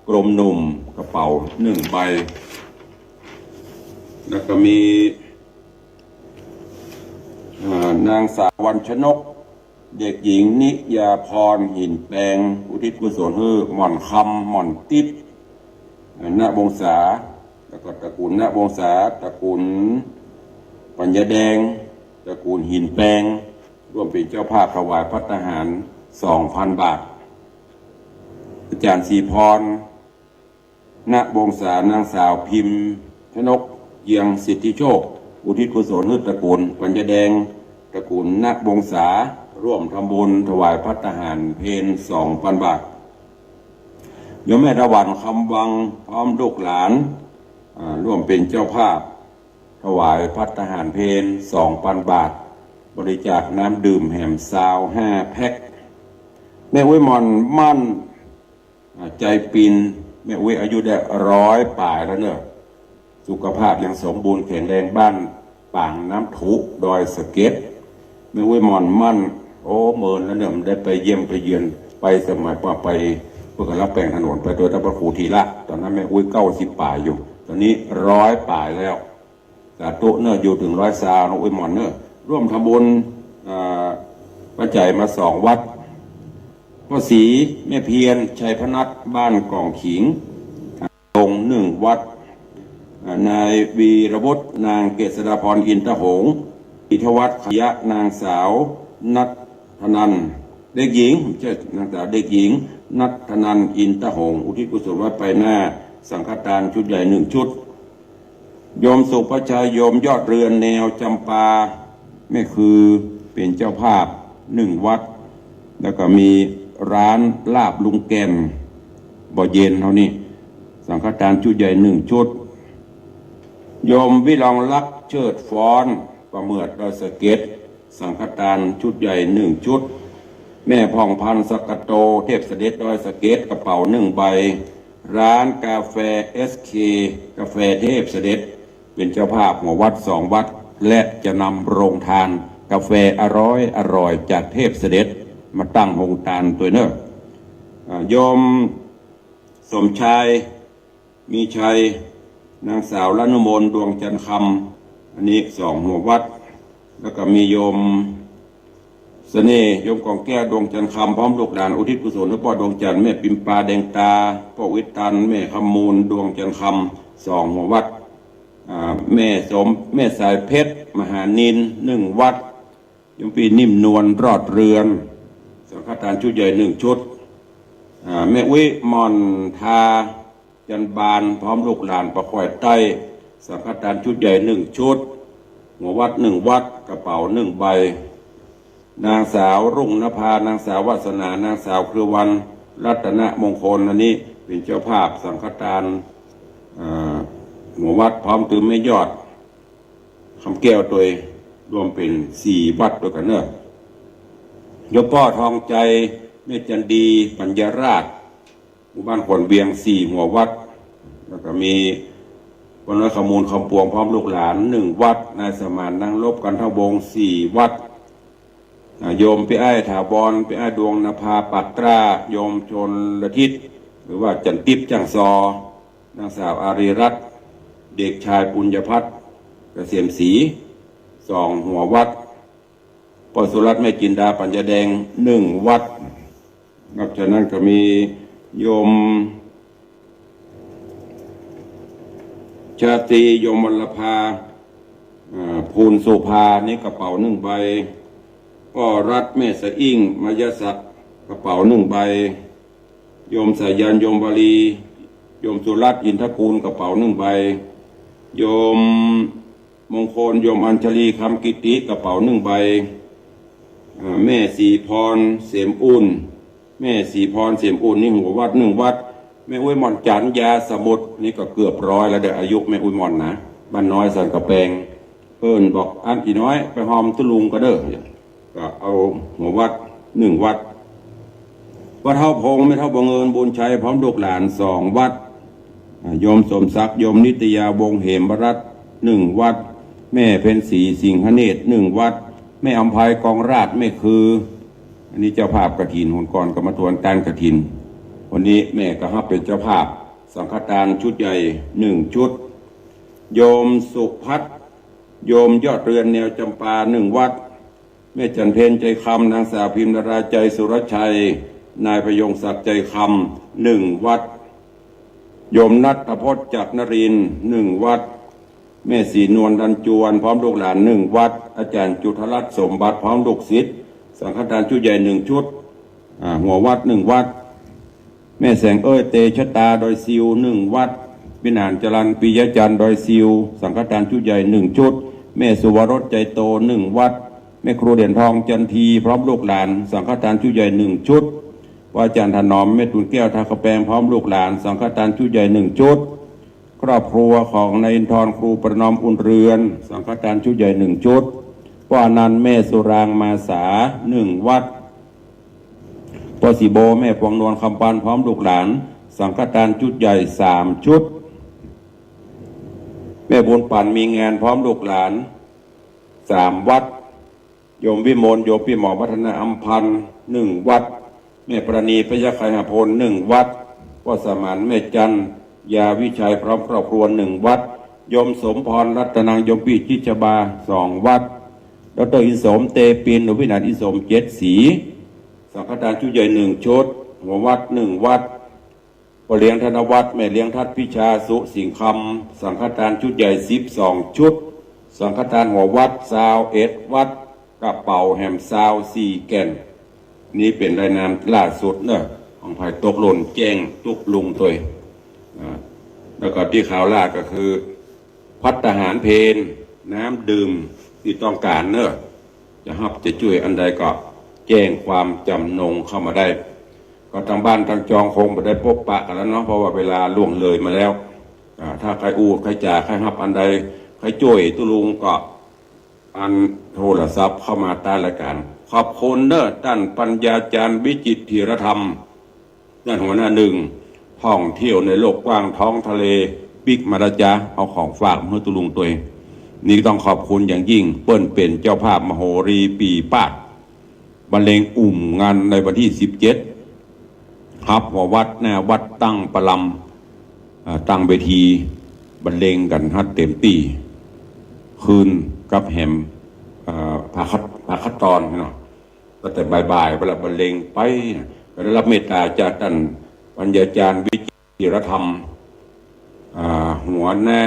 กรมหนุ่ม กระเป๋าหนึ่งใบ แล้วก็มี อ่า นางสาววรรณชนก เด็กหญิงนิยาพร หินแปง อุทิศกุศลหื้อหม่อนคำ หม่อนติ๊บ ณ วงศา แล้วก็ตระกูล ณ วงศา ตระกูลปัญญาแดง ตระกูลหินแปง ร่วมเป๋นเจ้าภาพถวายภัตตาหาร สองพันบาท อาจ๋ารย์ศรีพร ณ วงศา นางสาวพิมพ์ชนก เยียงสิทธิโชค อุทิศกุศลหื้อตระกูลปัญญาแดง ตระกูล ณ วงศา ร่วมทำบุญถวายภัตตาหารเพลสองพันบาท โยมแม่ตะวัน คำวัง พร้อมลูกหลาน อ่า ร่วมเป๋นเจ้าภาพ ถวายภัตตาหารเพลสองพันบาท บริจาคน้ำดื่มแหมซาวห้าแพ็ค แม่อุ๊ยหม่อนมั่น อ่า ใจปิน แม่อุ๊ยอายุได้ร้อยป๋ายแล้วเนาะ สุขภาพยังสมบูรณ์แข็งแรง บ้านปางน้ำถุ ดอยสะเก็ด แม่อุ๊ยหม่อนมั่น โอ้ เมินแล้วเนาะ ได้ไปเยี่ยมไปเยือน ไปสมัยว่าไป เปิ้นก็ละแป๋งถนนไปตวยต้านพระครูธีระ ต๋อนนั้นแม่อุ๊ยเก้าสิบป๋ายอยู่ ต๋อนนี้ร้อยป๋ายแล้ว สาธุเน่อ อยู่เถิงร้อยซาวเน่อ อุ๊ยหม่อนเน่อ ร่วมทำบุญ เอ่อ ปัจจัยมาสองวัด ป้อศรี แม่เพียร ชัยพนัส บ้านก่องขิง ลงหนึ่งวัด อ่า นายวีรวุฒิ นางเกษราพร อินทหงส์ อิทวัฒน์ ขยะ นางสาว ณัฐนันท์ เด็กหญิง ไม่ใช่ นางสาว เด็กหญิง ณัฐนันท์ อินทหงส์ อุทิศกุศลวัดไปหน้า สังฆทานชุดใหญ่หนึ่งชุด โยมสุภชัย โยมยอดเรือน แนวจำปา แม่คือเป๋นเจ้าภาพหนึ่งวัด แล้วก็มีร้านลาบลุงแก่น บ่อเย็นเฮานี่ สังฆทานชุดใหญ่หนึ่งชุด โยมวิรองลักษณ์ เชิดฟ้อน ป่าเหมือด ดอยสะเก็ด สังฆทานชุดใหญ่หนึ่งชุด แม่ผ่องพันธ์ สักกะโต เทพเสด็จ ดอยสะเก็ด กระเป๋าหนึ่งใบ ร้านกาแฟ เอสเค กาแฟเทพเสด็จ เป๋นเจ้าภาพหัววัดสองวัด และจะนำโรงทานกาแฟอร่อยอร่อยจากเทพเสด็จ มาตั้งโฮงตานตวยเน่อ อ่า โยมสมชาย มีชัย นางสาวละนุมน ดวงจันทร์คำ อันนี้สองหัววัด แล้วก็มีโยมเสน่ห์ โยมกองแก้ว ดวงจันทร์คำ พร้อมลูกหลาน อุทิศกุศลหื้อป้อดวงจันทร์ แม่ปิมปา แดงตา ป้อวิตัน แม่คำมูล ดวงจันทร์คำ สองหัววัด อ่า แม่สม แม่สายเพชร มหานิน หนึ่งวัด โยมปี้นิ่มนวล รอดเรือน สังฆทานชุดใหญ่หนึ่งชุด อ่า แม่อุ๊ยหม่อนทา จันบาน พร้อมลูกหลาน ป่าควายใต้ สังฆทานชุดใหญ่หนึ่งชุด หัววัดหนึ่งวัด กระเป๋าหนึ่งใบ นางสาวรุ่งนภา นางสาววาสนา นางสาวเครือวัน รัตนมงคล อันนี้เป๋นเจ้าภาพสังฆทาน อ่า หัววัด พร้อมตื้อแม่ยอด คำแก้วตวย รวมเป๋นสี่วัดตวยกั๋นเน่อ โยมป้อทองใจ แม่จันดี ปัญญาราษฎร์ หมู่บ้านขวัญเวียง สี่หัววัด แล้วก็มีป้อน้อยขมูล คำปวง พร้อมลูกหลาน หนึ่งวัด นายสมาน นางลบ กันทวงศ์ สี่วัด อ่า โยมปี้อ้ายถาวร ปี้อ้ายดวงนภา ปากตร้า โยมชลทิศ หรือว่าจันติบ จ้างซอ นางสาวอารีรัตน์ เด็กชายปุญญพัฒน์ เกษมศรี สองหัววัด ป้อสุรัตน์ แม่จินดา ปัญญาแดง หนึ่งวัด นอกจากนั้นก็มีโยมชาตรี โยมวรรณภา อ่า ภูลโสภา นี่กระเป๋าหนึ่งใบ ป้อรัตน์ แม่สะอิ่ง มายศักดิ์ กระเป๋าหนึ่งใบ โยมสายัณ โยมวลี โยมสุรัตน์ อินทกูล กระเป๋าหนึ่งใบ โยมมงคล โยมอัญชลี คำกิติ กระเป๋าหนึ่งใบ อ่า แม่ศรีพร เสมอุ่น แม่ศรีพร เสมอุ่น นี่หัววัดหนึ่งวัด แม่อุ๊ยหม่อนจันทร์ ยาสมุทร นี่ก็เกือบร้อยแล้วเด้อ อายุแม่อุ๊ยหม่อนนะ บ้านน้อยสันกำแปง เปิ้นบอก อั้นอี่น้อย ไปหอมตุ๊ลุงก่อเด้อ ก็เอาหัววัดหนึ่งวัด ป้อเฒ่าพงษ์ แม่เฒ่าบังเอิญ บุญชัย พร้อมลูกหลาน สองวัด อ่า โยมสมศักดิ์ โยมนิตยา วงศ์เหมรัตน์ หนึ่งวัด แม่เพ็ญศรี สิงหเนตร หนึ่งวัด แม่อำไพ กองราช แม่คือ อันนี้เจ้าภาพกฐิน หนก่อนก็มาตวนตานกฐิน วันนี้แม่ก็ฮับเป๋นเจ้าภาพสังฆทานชุดใหญ่หนึ่งชุด โยมสุพัฒน์ โยมยอดเรือน แนวจำปา หนึ่งวัด แม่จันเพ็ญ ใจคำ นางสาวพิมนารา ใจสุรชัย นายพยงศักดิ์ ใจคำ หนึ่งวัด โยมณัฐพจน์ จักรนรินทร์ หนึ่งวัด แม่ศรีนวล ดันจวน พร้อมลูกหลาน หนึ่งวัด อาจารย์จุฑรัตน์ สมบัติ พร้อมลูกศิษย์ สังฆทานชุดใหญ่หนึ่งชุด อ่า หัววัดหนึ่งวัด แม่แสงเอ้ย เตชะตา ดอยซิว หนึ่งวัด ปี้หนานจรัญ ปิยะจันทร์ ดอยซิว สังฆทานชุดใหญ่หนึ่งชุด แม่สุวรส ใจโต หนึ่งวัด แม่ครูเหรียญทอง จันที พร้อมลูกหลาน สังฆทานชุดใหญ่หนึ่งชุด ป้ออาจารย์ถนอม แม่ตูนแก้ว ท่ากำแปง พร้อมลูกหลาน สังฆทานชุดใหญ่หนึ่งชุด ครอบครัวของนายอินทร์ ครูประนอม อุ่นเรือน สังฆทานชุดใหญ่หนึ่งชุด ป้ออนันต์ แม่สุราง มาสา หนึ่งวัด ป้อศรีโบ แม่พวงนวล คำปัน พร้อมลูกหลาน สังฆทานชุดใหญ่สามชุด แม่บุญปัน มีงาน พร้อมลูกหลาน สามวัด โยมวิมล โยมปี้หมอวัฒนา อำพันธ์ หนึ่งวัด แม่ปราณี พยัคฆไคหพล หนึ่งวัตร ป้อสมาน แม่จันยาวิชัย พร้อมครอบครัว หนึ่งวัตร โยมสมพร รัตนัง โยมปี้ จิตรชบา สองวัตร ดอกเตอร์อินสม เตปิน หรือวินาถอินสม เจ็ดสี สังฆทานชุดใหญ่ หนึ่งชุด หัววัตร หนึ่งวัตร ป้อเลี้ยงธนวัฒน์ แม่เลี้ยงทัดพิชา สุสิงห์คำ สังฆทานชุดใหญ่ สิบสองชุด สังฆทานหัววัตร ซาวเอ็ดวัตร กระเป๋าแหม ซาวสี่แก่น นี่เป๋นรายนามล่าสุดเนอะ ของฝ่ายตกหล่นแจ้งตุ๊ลุงตวย อ่า แล้วก็ตี้ข่าวล่าก็คือ ภัตตาหารเพล น้ำดื่มตี้ต้องก๋านเนอะ จะฮับจะจ้วยอันใดก็แจ้งความจำนงเข้ามาได้ ก็ตางบ้านตางจองคงบ่ได้ปบปะกั๋นแล้วเนาะ เพราะว่าเวลาล่วงเลยมาแล้ว อ่า ถ้าใค่อู้ใค่จ๋าใค่ฮับอันใดใค่จ้วยตุ๊ลุงก็ อันโทรศัพท์เข้ามาใต้รายก๋าน ขอบคุณเนอะ ต้านปัญญาจารย์ วิจิตรธีรธรรม ต้านหัวหน้าหนึ่ง ท่องเที่ยวในโลกกว้างท้องทะเล ปิ๊กมาละจ๊ะ เอาของฝากมาหื้อตุ๊ลุงตวย นี่ต้องขอบคุณอย่างยิ่ง เปิ้นเป๋นเจ้าภาพมโหรีปี๋ปาด บรรเลงอุ้มงานในวันตี้สิบเจ็ด ฮับหัววัตร หน้าวัตรตั้งประลำ อ่า ตั้งเวที บรรเลงกั๋นฮัดเต๋มตี้ คืนกับแหม อ่า พาคัด พาคัดตอนเนาะ ตั้งแต่บ่ายๆ เวลาบรรเลงไปนะ ก็ได้ฮับเมตต๋าจากต้านปัญญาจารย์ วิจิตรธีรธรรม อ่า หัวหน้า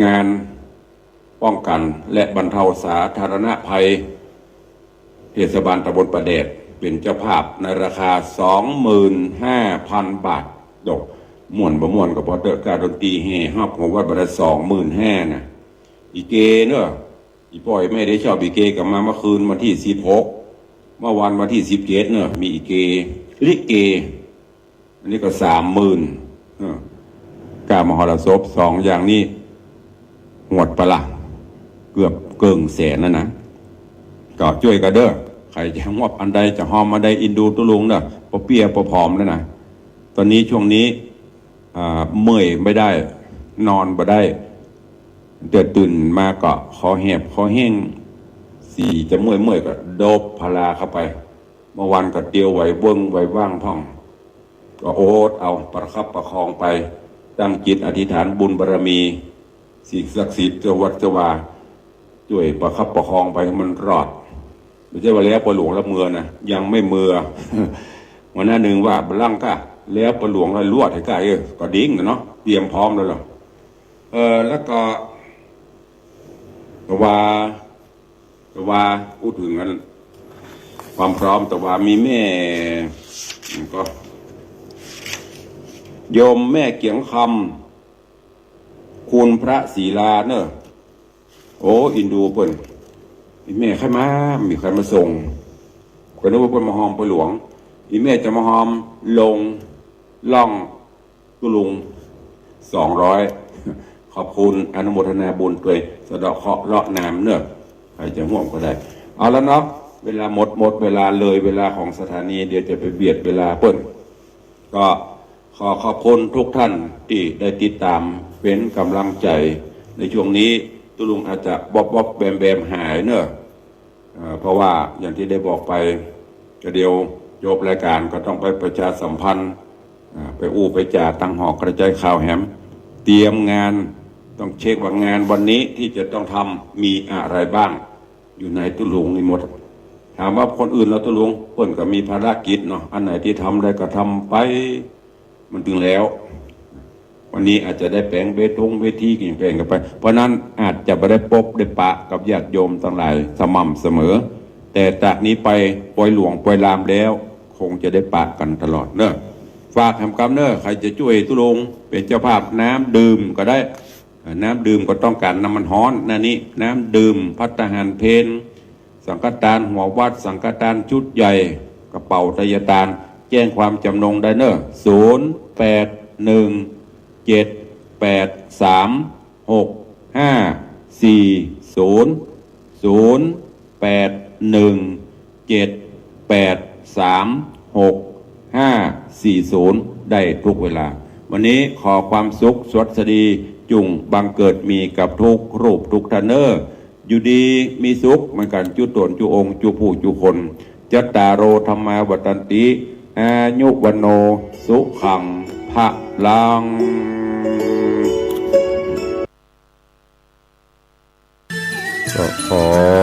งานป้องกั๋นและบรรเทาสาธารณภัย เทศบาลตำบลป่าแดด เป๋นเจ้าภาพในราคา สองหมื่นห้าพันบาท โด ม่วนบ่ม่วนก็ปอเต๊อะ ก้าดนตรีแห่ฮับหัววัตรบาทละ สองหมื่นห้านะ อีเกเนอะ อีป้อแม่ได้ชอบอีเกก็มาเมื่อคืนวันตี้สิบหก เมื่อวานวันตี้สิบเจ็ดเนอะ มีอีเก ลิเก อันนี้ก็สามหมื่น เออ ก้ามหรสพสองอย่างนี้ หมดไปละ เกือบเกิ่งแสนแล้วนะ ก็จ้วยกั๋นเด้อ ใผจะฮวบอันใดจะฮอมอันใดอินดูตุ๊ลุงเด้อ ปอเปี้ยปอผอมแล้วนะ ต๋อนนี้ช่วงนี้ อ่า เมื่อยไม่ได้ นอนบ่ได้ แต่ตื่นมาก็คอแหบคอแห้ง สีจะเมื่อยๆ ก็ดบพาราเข้าไป เมื่อวานก็เตียวไหวเวิ่งไหวว่างพ่อง ก็อดเอาประคับประคองไป ตั้งจิตอธิษฐานบุญบารมี สิ่งศักดิ์สิทธิ์เจ้าวัดเจ้าวา จ้วยประคับประคองไปหื้อมันรอด บ่ใจ้ว่าแล้วปอหลวงแล้วเมือนะ ยังไม่เมือ หัวหน้าหนึ่งว่าบ่ลังก้า แล้วปอหลวงแล้วลวดหื้อก้า เออ ก็ดีนะเนาะ เตรียมพร้อมแล้วเหรอ เออ แล้วก็ แต่ว่า แต่ว่าอู้เถิงอัน ความพร้อม แต่ว่ามีแม่ ก็ โยมแม่เกียงคำ คุณพระศรีลาเนอะ โอ้ อินดูเปิ้น อีแม่ใค่มา มีใค่มาส่ง ก็นึกว่าเปิ้นมาฮอมปอหลวง อีแม่จะมาฮอมลงล่องตุ๊ลุง สองร้อย ขอบคุณ อนุโมทนาบุญตวย สะเดาะเคราะห์เลาะนามเนอะ ใผจะฮวบก็ได้ เอาละเนาะ เวลาหมด หมดเวลา เลยเวลาของสถานี เดี๋ยวจะไปเบียดเวลาเปิ้น ก็ขอขอบคุณทุกท่านตี้ได้ติดต๋ามเป๋นก๋ำลังใจ๋ ในช่วงนี้ตุ๊ลุงอาจจะวอบๆ แวมๆ หายเนอะ เอ่อ เพราะว่าอย่างตี้ได้บอกไป ก็เดี๋ยวจบรายก๋านก็ต้องไปประชาสัมพันธ์ อ่า ไปอู้ไปจ๋าตางหอกระจายข่าวแหม เตรียมงาน ต้องเช็คว่างานวันนี้ตี้จะต้องทำมีอะไรบ้าง อยู่ในตุ๊ลุงนี่หมด ถามว่าคนอื่นแล้วตุ๊ลุง เปิ้นก็มีภารกิจเนาะ อันไหนตี้ทำได้ก็ทำไป มันเถิงแล้ว วันนี้อาจจะได้แป๋งเวทงเวทีก็ยังแป๋งกั๋นไป เพราะนั้นอาจจะบ่ได้ปบได้ปะกับญาติโยมตังหลายสม่ำเสมอ แต่จากนี้ไปปอยหลวงปอยลามแล้ว คงจะได้ปะกั๋นตลอดเนอะ ฝากแหมกำเนอะ ใผจะจ้วยตุ๊ลุงเป๋นเจ้าภาพน้ำดื่มก็ได้ น้ำดื่มก็ต้องก๋านน้ำมันฮ้อน หน้านี้ น้ำดื่ม ภัตตาหารเพล สังฆทานหัววัตร สังฆทานชุดใหญ่ กระเป๋าไตรยทาน แจ้งความจำนงได้เนอะ ศูนย์ แปด หนึ่ง เจ็ด แปด สาม หก ห้า สี่ ศูนย์ ศูนย์ แปด หนึ่ง เจ็ด แปด สาม หก ห้า สี่ ศูนย์ ได้ทุกเวลา วันนี้ขอความสุขสวัสดีจุ่งบังเกิดมีกับทุกรูปทุกท่านเนอะ อยู่ดีมีสุขเหมือนกั๋น จุ๊ต๋นจุ๊องค์จุ๊ผู้จุ๊คน จัตตาโร ธัมมา วัฑฒันติ อายุ วัณโณ สุขัง พลัง ก็ขอ